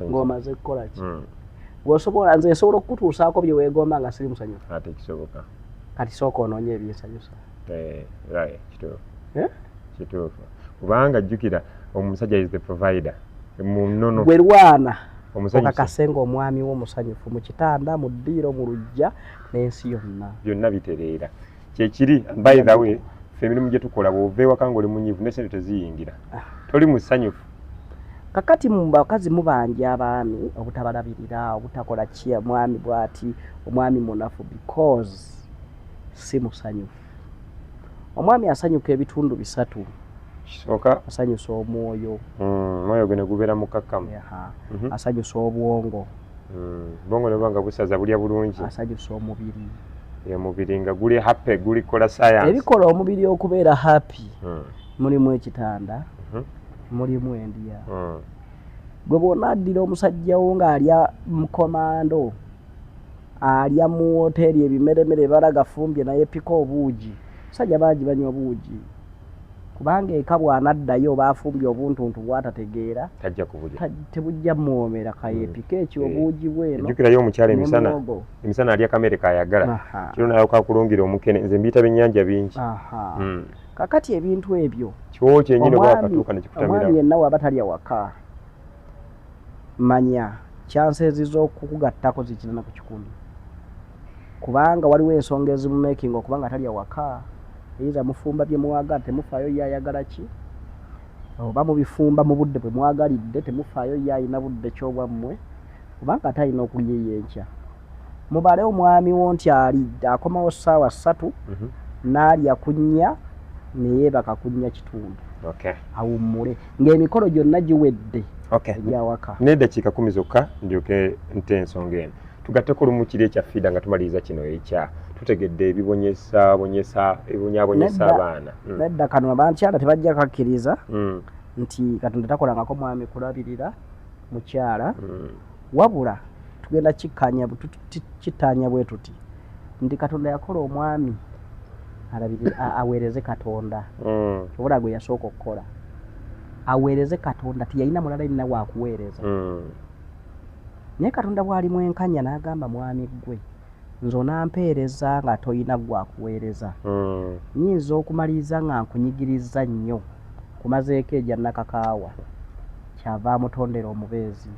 ng'omaze kukola ki? Gweosobola, nze nsobola okukutuusaako bye weegomba nga siri musanyufu? Ate kisoboka. Kati sooka onoonye ebinsanyusa. Kituufu. Kituufu, kubanga jjukira omusajja is the provider mu nnono. Gwe lwana okakase nga omwami wo musanyufu mu kitanda, mu ddiiro, mu luggya n'ensi yonna. Byonna bitereera, kyekiri. By the way, ffe emirimu gye tukola, bw'ova ewaka ng'oli munyiivu, ne sente teziyingira, toli musanyufu. Kakati mu bakazi mubanja abaami obutabalabirira, obutakola ki, omwami bw'ati, omwami munafu, because si musanyufu. Omwami asanyuka ebitundu bisatu. Kisooka? Asanyusa omwoyo. Omwoyo gwe ne gubeera mukakkamu. Asanyusa obwongo. Obwongo ne buba nga busaza, bulya bulungi. Asanyusa omubiri. Omubiri nga guli happy, guli kola science. Ebikola omubiri okubeera happy, mulimu ekitanda, mulimu endya. Gwe bw'onaaddira omusajja wo ng'alya mukomando, alya mu woteeri ebimeremere, ebala gafumbye, naye pika obuugi. Basajja bangi banywa buugi. Kubanga eka bw'anaddayo oba afumbye obuntuntu bw'atategeera, Tajja kubulya. Tebujja muwoomera, kayeepike ekyo obuugi bweno. Ejjukirayo omukyala emisana, n'omuwogo. Emisana alya kamere kayagala, kiro nayoka akulungira omukene. Nze mbiyita byennyanja bingi. Kakati ebintu ebyo Kiwoowo kyennyini oba wakatuuka nekikutamira. Omwami yenna waba talya waka, manya chances z'okukugattako ziri 80%, kubanga waliwo ensonga ezimumakinga okuba nga talya waka. Eyinza mufumba bye mwagala, temufaayo ye ayagala ki, oba mubifumba mu budde bwe mwagalidde, temufaayo ye alina budde kyobwammwe, kubanga ate alina okulya eyenkya. Mubale omwami wo nti ali akomawo ssaawa 3, n'alya ku 4, neyeebaka ku 4:15, awummule ng'emikolo gyonna giwedde egyawaka. N'eddakiika 10 zokka ndyoke nte ensonga eno, tugatteko lumu kiri ekya FIDA nga tumaliriza kino ekya tutegedde ebibonyesa bonyesa ebibonyaabonyesa abaana. Nedda, kano abakyala tebajja kakkiriza nti Katonda takolangako mwami kulabirira mukyala. Wabula tugenda kikkanya, kittaanya bwe tuti nti Katonda yakola omwami alabirire, aweereze Katonda. Obula gwe yasooka okukola aweereze Katonda, teyalina mulala yenna wakuweereza. Naye Katonda bw'ali mwenkanya n'agamba, mwami ggwe nze onampeereza nga toyina gwakuweereza, nyinza okumaliriza nga nkunyigiriza nnyo kumazeeko egya nakakaawa. Kyava amutondera omubeezi.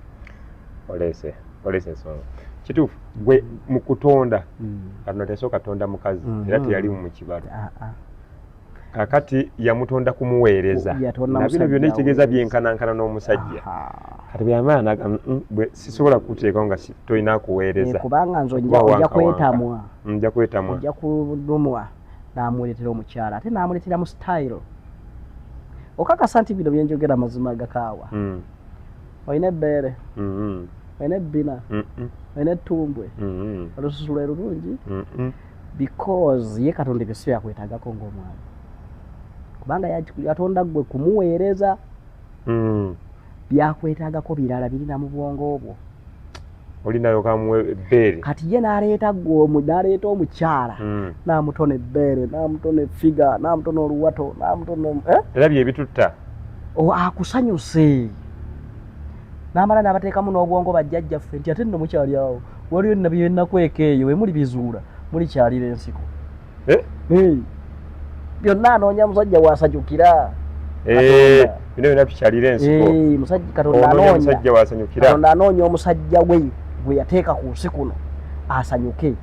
Oleese oleese ensonga kituufu. Gwe mu kutonda, Katonda teyasooka tonda mukazi, era teyalimu mu kibalo. Kakati yamutonda kumuweereza. Yatonda Na bino byonna musajja ekitegeeza aweereza. Byenkanankana n'omusajja. Kati bweyamala naga, bwe sisobola kukuteekawo nga tolina kuweereza." Kubanga nze Kuba ojja wanka wanka. kwetamwa. Nja kwetamwa. Ojja kulumwa. N'amuleetera omukyala, ate n'amuleetera mu style. Okakasa nti bino byenjogera mazima gakaawa? Olina ebbeere, olina ebbina, olina ettumbwe, olususu lwe lulungi, because ye Katonda ebyo si byakwetaagako ng'omwami, kubanga yatonda ggwe kumuweereza. Byakwetaagako birala birina mu bwongo bwo. Olinayo kamuwe ebbeere. Kati ye n'aleeta gwe n'aleeta omukyala, n'amutona ebbeere, n'amutona effiga, n'amutona oluwato, n'amutona eh? Era byebitutta. Akusanyuse, n'amala n'abateekamu n'obwongo bajjajjaffe nti ate nno mukyali awo waliyo nna byenakweka eyo, we muli bizuula mulikyalira ensiko. Eh? Hey. Byonna anoonya musajja wasanyukira. Eh, bino byonna tukyalira ensiko. Eh, musajja Katonda Onoonya anoonya omusajja wasanyukira. Katonda anoonya omusajja we gwe yateeka ku nsi kuno asanyuke.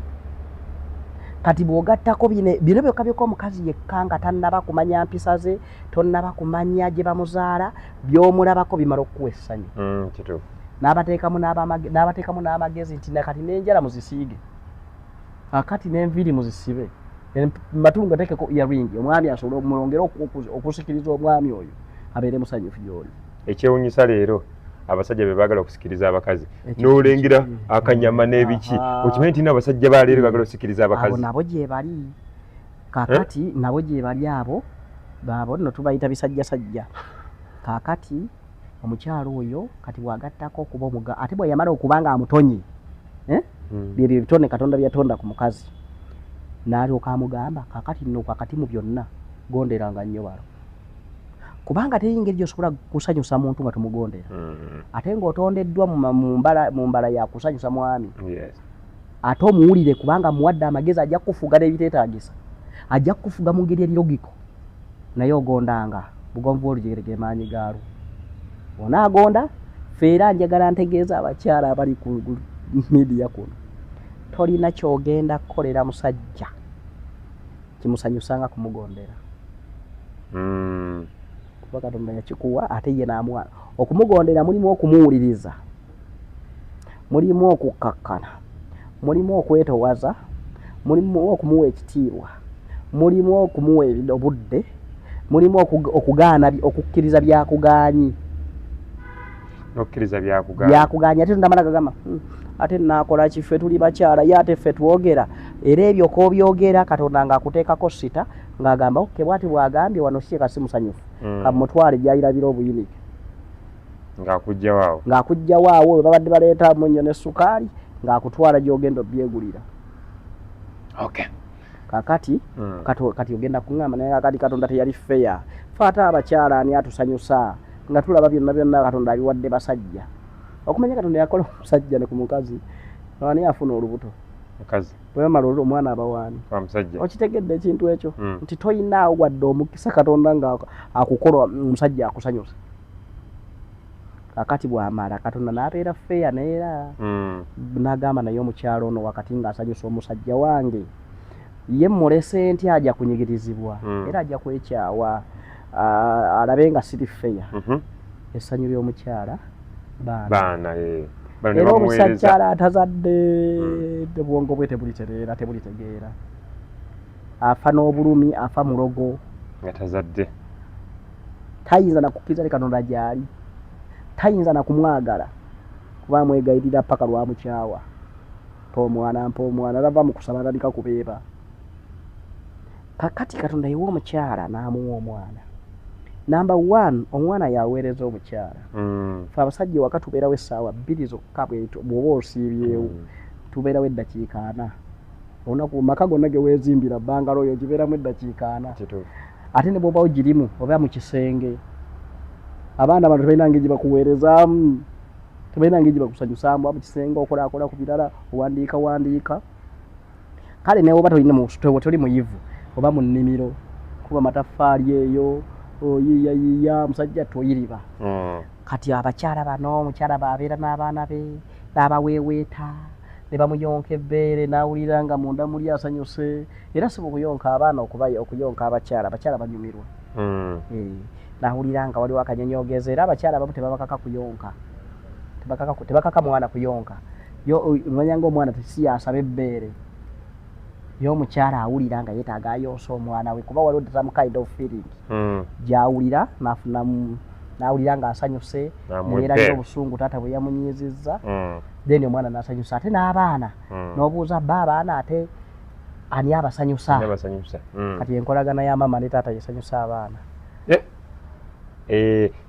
Kati bw'ogattako bino byokka byokka, omukazi yekka nga tannaba kumanya mpisa ze, tonnaba kumanya gye bamuzaala, by'omulabako bimala okukuwa essanyu. Kituufu. N'abateekamu n'amagezi nti nakati n'enjala muzisiige, akati n'enviiri muzisibe, matungo gateekeko earring, omwami asobole omulongere okusikiriza omwami oyo abeere musanyufu gy'oli. Ekyewunyisa leero abasajja be baagala okusikiriza abakazi. Ekyo N'olengera akanyama n'ebiki, okimanyi nti n'abasajja ba leero baagala okusikiriza Abo abakazi. Nabo gye bali kaakati, nabo gye bali abo baabo nno tubayita bisajjasajja. Kaakati omukyalo oyo kati bw'agattako okuba omuga, ate bwe yamala okuba nga amutonye, eh? Byebyo ebitone Katonda bye yatonda ku mukazi, n'alyoka amugamba, kaakati nno kakati mu byonna gonderanga nnyo balo, kubanga teri ngeri gy'osobola kusanyusa muntu nga tomugondera, ate ng'otondeddwa mu mbala ya kusanyusa mwami. Ate omuwulire, kubanga muwadde amagezi, ajja kukufuga n'ebiteetaagisa, ajja kukufuga mu ngeri eri logical, naye ogondanga. Bugonvu bw'olujegere ge maanyi gaalwo. Onaagonda ffe. Era njagala ntegeeza abakyala abali ku media kuno, tolina kyogenda kukolera musajja kimusanyusanga kumugondera, kuba Katonda yakikuwa ate ye n'amuwa. Okumugondera mulimu okumuwuliriza, mulimu okukkakkana, mulimu okwetowaza, mulimu okumuwa ekitiibwa, mulimu okumuwa obudde, mulimu okugaana okukkiriza byakugaanyi. N'okkiriza byakugaanyi. Byakugaanyi. Ate tondamala gagamba, ate naakola ki, ffe tuli bakyala, ye ate ffe twogera." Era ebyo k'obyogera, Katonda ng'akuteekako sita, ng'agamba, "Okay, bwati bw'agambye wano si kasi musanyufu, kamutwale gy'ayirabira obuyinike." Ng'akugjawo awo. Ng'akugjawo awo we babadde baleeta munnyo ne sukaali, ng'akutwala gy'ogenda obyegulira. Okay. Kakati kati ogenda kuŋŋamba naye kakati Katonda teyali fair. Ffe ate abakyala ani atusanyusa nga tulaba byonna byonna Katonda abiwadde basajja. Okumanya Katonda yakola omusajja ne ku mukazi, ani afuna olubuto? Mukazi. Bwe bamala olubuto omwana aba waani? Wa musajja. Okitegedde ekintu ekyo? Nti toyinaawo wadde omukisa Katonda nga akukola omusajja akusanyusa. Kakati bw'amala Katonda n'abeera fair neera n'agamba naye omukyala ono wakati ng'asanyusa omusajja wange ye mmulese ntya ajja kunyigirizibwa era ajja kwekyawa alabe nga siri fair. Essanyu ly'omukyala baana. Baana, eh. Bano ne Era bamuweereza. omusakyala atazadde obwongo bwe tebulitereera, tebulitegeera. Afa n'obulumi, afa mulogo. Nga tazadde. Tayinza na kukkiriza ne Katonda gy'ali. Tayinza na kumwagala kuba amwegayirira paka lwamukyawa. Mpa omwana, mpa omwana, tava mu kusaba atandika kubeeba. Kakati Katonda yewa omukyala n'amuwa omwana. Number 1, omwana yaweereza omukyala. Ffe abasajja ewaka tubeerawo essaawa 2 zokka bw'oba osiibyewo. Tubeerawo eddakiika 4. Olunaku maka gonna ge weezimbira bbangalo oyo gibeeramu eddakiika 4. Ate ne bw'oba ogirimu oba mu kisenge, abaana bano tebalina ngeri gye bakuweerezaamu, tebalina ngeri gye bakusanyusaamu. Oba mu kisenge okolaakola ku birala, owandiika wandiika. Kale ne bw'oba tolina mu, toli muyivu, oba mu nnimiro, kuba mataffaali eyo, oyiiyayiiya, omusajja toyiriba. Kati abakyala bano, omukyala bw'abeera n'abaana be, n'abaweeweeta, ne bamuyonka ebbeere, n'awulira nga munda muli asanyuse. Era si bukuyonka abaana okuyonka abakyala, abakyala banyumirwa. N'awulira nga waliwo akanyonyoogezi, era abakyala abamu tebabakaka kuyonka. Tebakaka mwana kuyonka. Yo, omanya ng'omwana si y'asaba ebbeere. Ye omukyala awulira nga yeetaaga ayonsa omwana we, kuba waliwo some kind of feeling gy'awulira n'afunamu, n'awulira ng'asanyuse, N'amuwa neyeerabira ebbeere. obusungu taata bwe yamunyiizizza. Then omwana n'asanyusa ate n'abaana. N'obuuza bba abaana ate ani abasanyusa? Ani abasanyusa? Kati enkolagana ya maama ne taata yesanyusa abaana.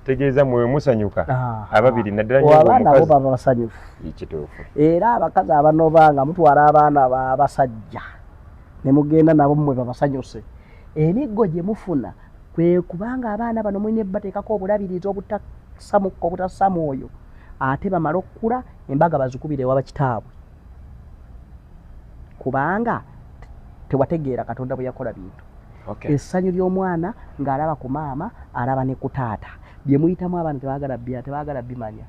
Tegeeza mwe musanyuka ababiri naddala nnyo Abaana bo ng'omukazi. baba basanyufu. Kituufu. Era abakazi abanoba nga mutwala abaana b'abasajja ne mugenda nabo mmwe babasanyuse, emiggo gye mufuna kwe kubanga abaana bano mulina bateekako obulabirizi obutassa mukka, obutassa mwoyo, ate bamale okukula embaga bazikubire ewa bakitaabwe, kubanga tewategeera Katonda bwe yakola bintu. Essanyu ly'omwana ng'alaba ku maama, alaba ne ku taata. Bye muyitamu abaana tebaagala bimanya.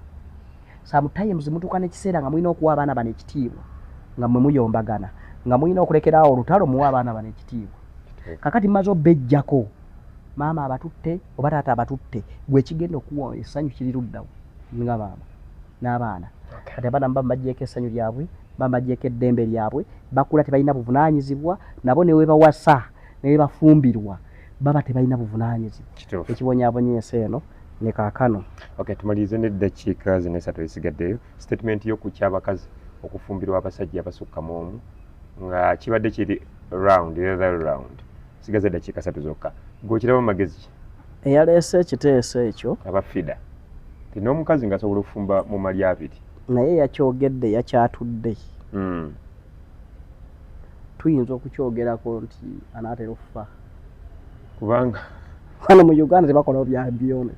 Sometimes mutuuka n'ekiseera nga mulina okuwa abaana bano ekitiibwa, nga mmwe muyombagana, nga mulina okulekeraawo olutalo muwe abaana bano ekitiibwa. Kakati mumaze obbejjako, maama abatutte oba taata abatutte, gwe ekigenda okuwa essanyu kiri luddawo nga maama n'abaana. Kati abaana muba mubaggyeko essanyu lyabwe, muba mubaggyeko eddembe lyabwe, bakula tebalina buvunaanyizibwa, nabo ne we bawasa ne we bafumbirwa baba tebalina buvunaanyizibwa. Ekibonyaabonya ensi eno ne kaakano. Tumalirize n'eddakiika zino esatu ezisigaddeyo. Statement y'okukya abakazi okufumbirwa abasajja abasukka mu omu nga kibadde kiri round, the other round. Sigaza eddakiika 3 zokka. Ggwe okiraba mu magezi ki? Eyaleese ekiteeso ekyo. Aba FIDA. Nti n'omukazi ng'asobola okufumba mu malya abiri. Naye yakyogedde, yakyatudde. Tuyinza okukyogerako nti anaatera okufa. Kubanga wano mu Uganda tebakolawo bya mbyone.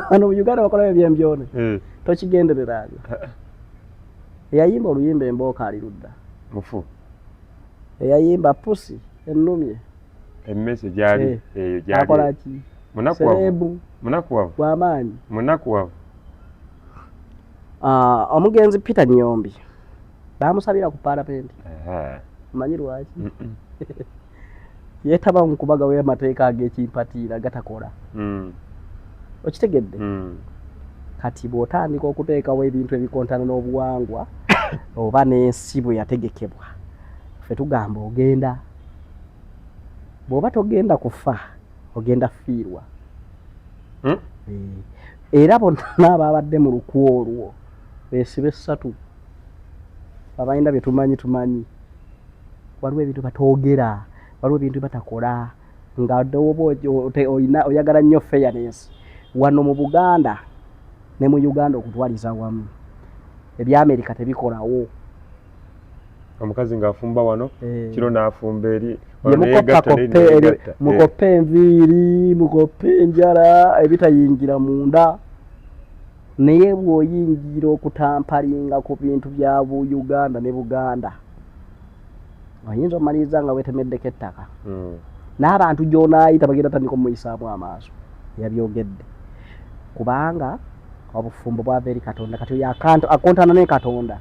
Wano mu Uganda bakolawo ebyembyone. Tokigendereranga. Eyayimba oluyimba embooka ali ludda. Mufu. Eyayimba pusi ennumye. Emmese gyali eyo gyali. Akola ki? Munakuwavu. Serebu. Munakuwavu. W'amaanyi. Munakuwavu. Omugenzi Peter Nyombi baamusabira ku paalamenti. Omanyi lwaki? Yeetaba mu kubagawo amateeka ag'ekimpatiira gatakola. Okitegedde? Kati bw'otandika okuteekawo ebintu ebikontana n'obuwangwa oba n'ensi bwe yategekebwa, ffe tugamba ogenda. Bw'oba togenda kufa, ogenda fiirwa. Era bonna ababadde mu lukwe olwo beesibe ssatu. Abalina bye tumanyi tumanyi. Waliwo ebintu batoogera, waliwo ebintu batakola, nga oba olina oyagala nnyo fairness. Wano mu Buganda ne mu Uganda okutwaliza awamu, ebya Amerika tebikolawo. Omukazi ng'afumba wano, kiro n'afumba eri. Mukoppe enviiri, mukoppe enjala, ebitayingira munda. Naye bw'oyingira okutampalinga ku bintu bya bu Uganda ne Buganda, oyinza omaliriza nga weetemeddeko ettaka. N'abantu gy'onaayita bagenda tandika omuyisaamu amaaso. Yabyogedde kubanga obufumbo bwava eri Katonda. Kati oyo akontana ne Katonda.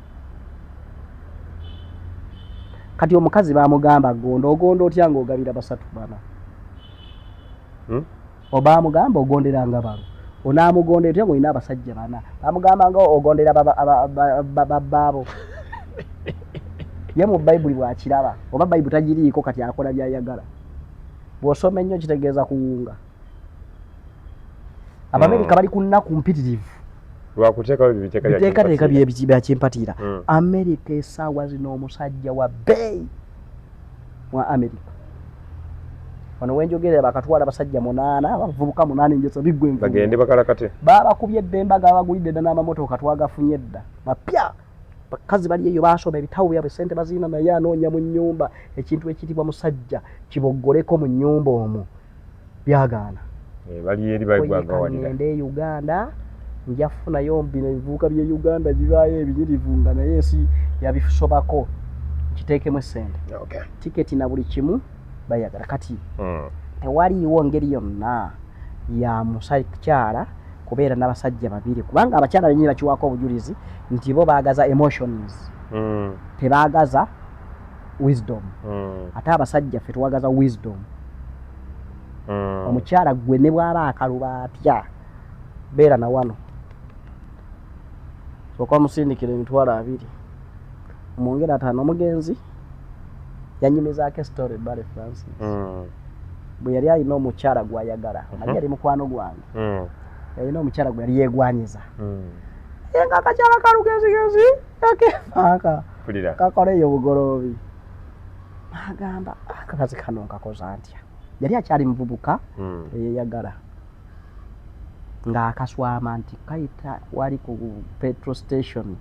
Kati omukazi bamugamba gonda, ogonda otya ng'ogabira basatu bana? Obamugamba ogonderanga balo, onaamugondera otya ng'olina abasajja bana? Bamugamba nga ogondera babbaabo. Ye mu Bayibuli bwakiraba, oba Bayibuli tagiriiko, kati akola byayagala. Bw'osoma ennyo kitegeeza kuwunga. Abamerika bali ku nnaku mpitirivu. Lwakuteekawo ebyo biteekateeka bya kimpatiira. Amerika essaawa zino omusajja wa bbeeyi mwa Amerika wano wenjogerera bakatwala abasajja 8, abavubuka 8, enjeso biggwe. Bagende bakalakate. Babakubye edda embaga, babagulidde dda n'amamotoka, twagafunye dda mapya. Bakazi bali eyo basoma ebitabo byabwe, sente bazirina, naye anoonya mu nnyumba ekintu ekiyitibwa musajja kiboggoleko mu nnyumba omwo, byagaana. Bali eri bagwagawalira. Ngende e Uganda, nja kufunayo bino ebivubuka by'e Uganda gibaayo ebinyirivu nga naye ensi yabisobako, nkiteekemu essente, tiketi na buli kimu bayagala. Kati tewaliiwo ngeri yonna ya mukyala kubeera n'abasajja babiri, kubanga abakyala benyini bakiwaako obujulizi nti bo baagaza emotions, tebaagaza wisdom. Ate abasajja ffe twagaza wisdom. Omukyala gwe ne bw'aba akaluba atya, beera na wano, sooka omusindikira 20,000, omwongere 50. Omugenzi yanyumizaako esitory Barry Francis, bwe yali alina omukyala gw'ayagala, naye yali mukwano gwange, yalina omukyala gwe yali yeegwanyiza, naye nga akakyala kalugezigezi akefaaka kakola eyo bugoloobi. Agamba, akakazi kano nkakoza ntya? Yali akyali muvubuka eyeyagala, ng'akaswama nti kayita wali ku petrol station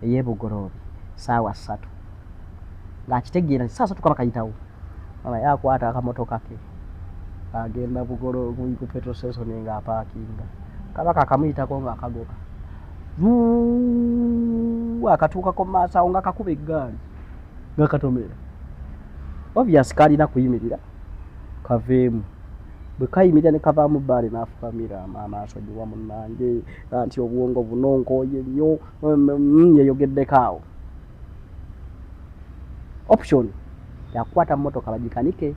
ey'ebugoloobi saawa 3, ng'akitegeera nti saawa 3 kaba kayitawo. Naye akwata akamotoka ke, agenda Bugoloobi ku petrol station, ng'apaakinga, kaba kakamuyitako ng'akagoba, akatuukako mu maaso awo nga kakuba eggaali nga katomera. Obvious kalina kuyimirira kaveemu. Bwe kayimirira ne kavaamu, baale n'afukamira amaaso giwa munnange nti obwongo buno nkooye nnyo. Yeyogeddeko awo option yakukwata mmotoka bagikanike.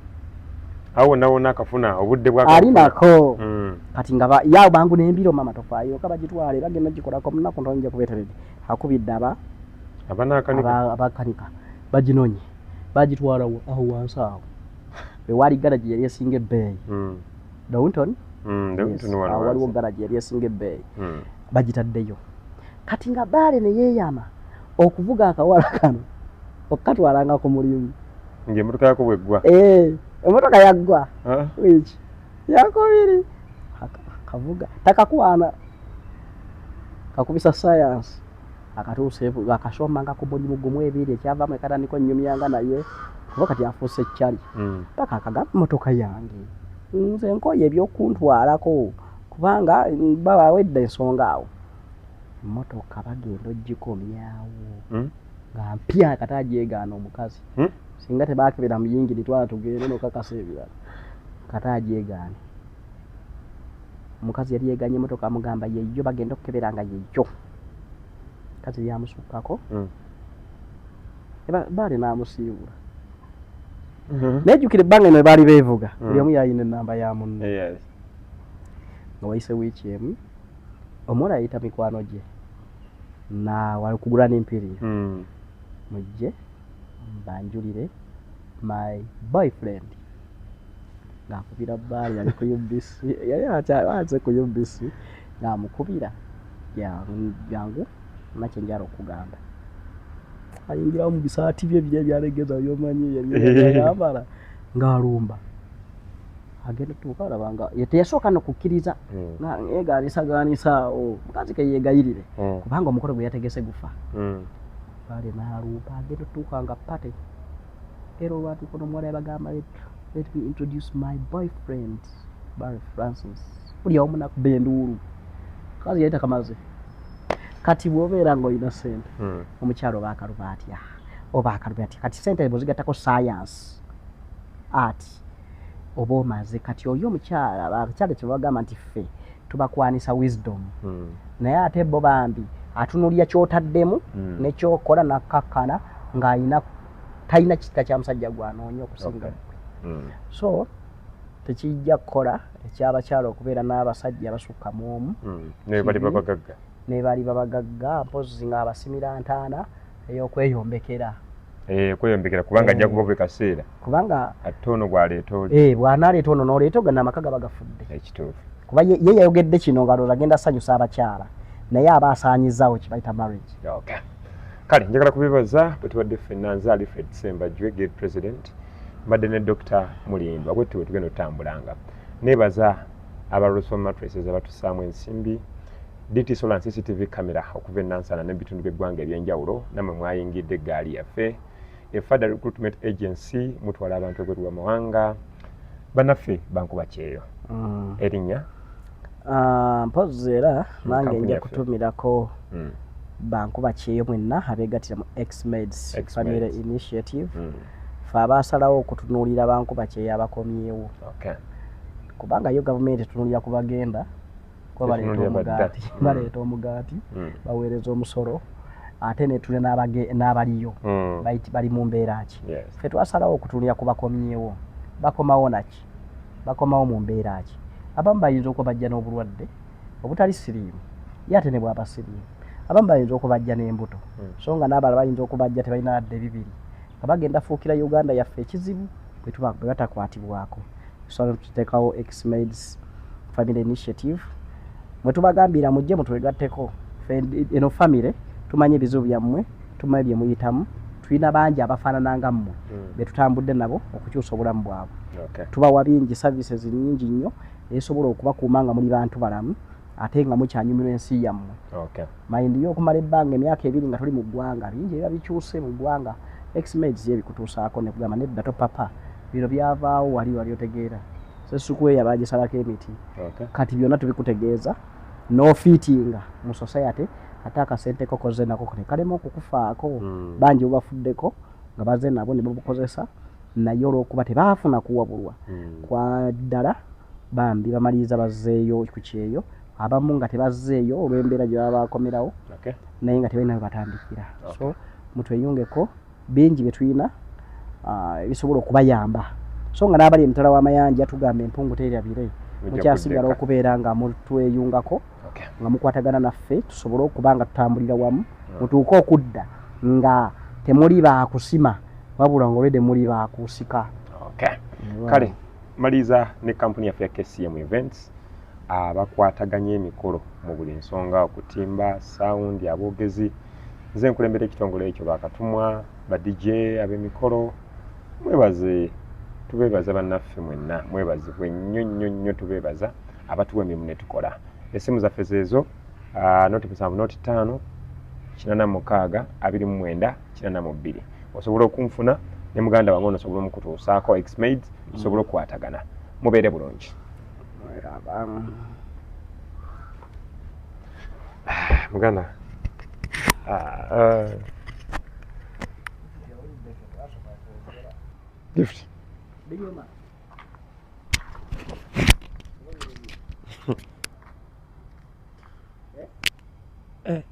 Awo wonna wonna akafuna obudde bwa ali nako. Kati nga yawo bangu n'embiro, mama tofaayo ka bagitwale, bagenda gikolako munaku ntono, nja kubeeteredde. Akubidde aba abakanika baginonye, bagitwala awo wansi awo ewali garagi yali esinga ebbeeyi, Downton. Awo waliwo garagi yali esinga ebbeeyi, bagitaddeyo. Kati nga baale ne yeeyama okuvuga akawala kano okukatwalanga ku mulimu. Ng'emmotoka yako bweggwa. Emmotoka yaggwa wiiki yakubiri, kavuga takakwana, kakubisa sayansi, akatuuse akasomanga ku mulimu gumu ebiri, ekyavaamu ekatandika onnyumyanga naye kuba kati afuuse ekyali paka akagamba, motoka yange nze nkoye ebyokuntwalako, kubanga bawedde ensonga awo. Emmotoka bagenda ogikomyawo nga mpya, kati agyegaana omukazi. Singa tebakebera muyingini, twala tugende nokakasa ebirala, kati agyegaane. Omukazi yali yeganye emotoka, amugamba yeyo, bagenda okukebera nga yeyo. Kazi lyamusukkako, baali n'amusiibula. Nejjukira ebbanga eno baali beevuga, buli omu yalina enamba ya munne. Nga wayise wiiki emu, omuwala yayita mikwano gye nawali kugula n'empiriya, mujje banjulire my boyfriend, ng'akubira bbaali yali ku UBC, yali aze ku UBC, ng'amukubira, jangu nakyenjala okugamba. Ayingirawo mu bisaati bye biri ebyalegeza byomanyi yayambala, ng'alumba agenda tuuka olaba nga ye teyasooka no kukkiriza, nga yeegaanisaganiisa awo mukazi ke yeegayirire, kubanga omukolo gwe yategese gufa. Bale n'alumba agenda otuuka nga party, era olwatuuka n'omuwala yabagamba, "Let me introduce my boyfriend, Barry Francis." Buli awamu nakuba enduulu, kazi yali takamaze. Kati bw'obeera ng'olina ssente, omukyalo oba akaluba atya, oba akaluba atya? Kati sente bwezigattako science, art, oba omaze. Kati oli omukyala, abakyala kyebagamba nti ffe tubakwanisa wisdom, naye ate bo bambi atunulira kyotaddemu nekyokola, nakkakkana ng'ayina talina kika kya musajja gwanoonya okusinga gwe. So tekijja kukola ekyabakyala okubeera n'abasajja abasukka mu omu. Ne bali babagagga. Ne bali babagagga, mpozi ng'abasimira ntaana ey'okweyombekera. Eh, kweyombekera, kubanga ajja kuba buli kaseera. Kubanga ate ono bw'aleeta oli. Eh, bw'anaaleeta ono n'oleeta ogana, amaka gaba gafudde. Ekituufu. Kuba ye yayogedde kino nga alowooza agenda asanyusa abakyala, naye aba asaanyizaawo kibayita marriage. Okay. Kale njagala kubebaza bwe tubadde ffenna. Nze Alfred Sembajwe, guild president, mbadde ne Dr Mulindwa. Bwettu bwe tugenda otutambulanga. Nebaza aba Roson Mattresses abatusaamu ensimbi, DT Solar and CCTV camera okuva e Nansana n'ebitundu by'eggwanga ebyenjawulo, nammwe mwayingidde eggaali yaffe. Efada Recruitment Agency, mutwala abantu ebweru w'amawanga. Bannaffe bankuba kyeyo. Erinnya? Ah, mpozi era nange kampuni nja yaffe. Kutumirako bankuba kyeyo mwenna abeegattira mu Xmaids X-Maids. Family Initiative. Fe abaasalawo okutunuulira bankuba kyeyo abakomyewo, kubanga yo gavumenti etunuulira ku bagenda, kuba baleeta Etunuulira badda. omugaati, baleeta omugaati, baweereza omusolo, ate netule n'abaliyo bali mu mbeera ki? Ffe twasalawo okutunuulira ku bakomyewo. Bakomawo naki? Bakomawo mu mbeera ki? Abamu bayinza okuba bajja n'obulwadde obutali siriimu, ye ate ne bwaba siriimu. Abamu bayinza okuba bajja n'embuto, so nga n'abalala bayinza okuba bajja tebalina wadde bibiri, nga bagenda fuukira Uganda yaffe ekizibu bwe tuba bwe batakwatibwako. So tuteekawo Xmaids Family Initiative mwe tubagambira mujje mutwegatteko. Ffe eno family tumanyi ebizibu byammwe, tumanyi bye muyitamu, tulina bangi abafaanana nga mmwe be tutambudde nabo okukyusa obulamu bwabwe. Tubawa bingi, services nyingi nnyo ezisobola okubakuuma nga muli bantu balamu ate nga mukyanyumirwa ensi yammwe. Mayindi yo okumala ebbanga emyaka 2 nga toli mu ggwanga, bingi ebiba bikyuse mu ggwanga. Xmaids ye ebikutuusaako nekugamba nedda, topapa, bino byavaawo wali wali otegeera sesukweya bagisalako emiti. Kati byonna tubikutegeeza n'ofiitinga mu society, ate akasente ko koze nako ne kalema okukufaako. Bangi bubafuddeko nga baze nabo ne babukozesa, naye olw'okuba tebaafuna kuwabulwa kwa ddala, bambi bamaliriza bazzeeyo ku kyeyo, abamu nga tebazzeeyo olw'embeera gye baba bakomerawo, naye nga tebalina we batandikira. So mutweyungeko, bingi bye tulina ebisobola okubayamba. So nga n'abali emitala w'amayanja, tugamba empungu terabire, Mujja mukyasigala kuddeka. Okubeera nga mutweyungako, nga mukwatagana naffe, tusobole okuba nga tutambulira wamu, mutuuke okudda nga temuli baakusima, wabula nga olwedde muli baakusika. Okay. Kale maliriza ne kampuni yaffe ya KCM Events, abakwataganya emikolo mu buli nsonga, okutimba sound, aboogezi. Nze nkulembera ekitongole ekyo, bakatumwa ba DJ ab'emikolo. Mwebaze, tubeebaza bannaffe mwenna, mwebazibwe nnyo nnyo nnyo. Tubeebaza abatuwa emirimu ne tukola. Essimu zaffe zeezo, 0 7 0 5 86 29 82. Osobola okunfuna ne muganda wange ono, osobola omukutuusaako Xmaids, tusobole okukwatagana. Mubeere bulungi. Muganda, gift. Binyuma. Eh.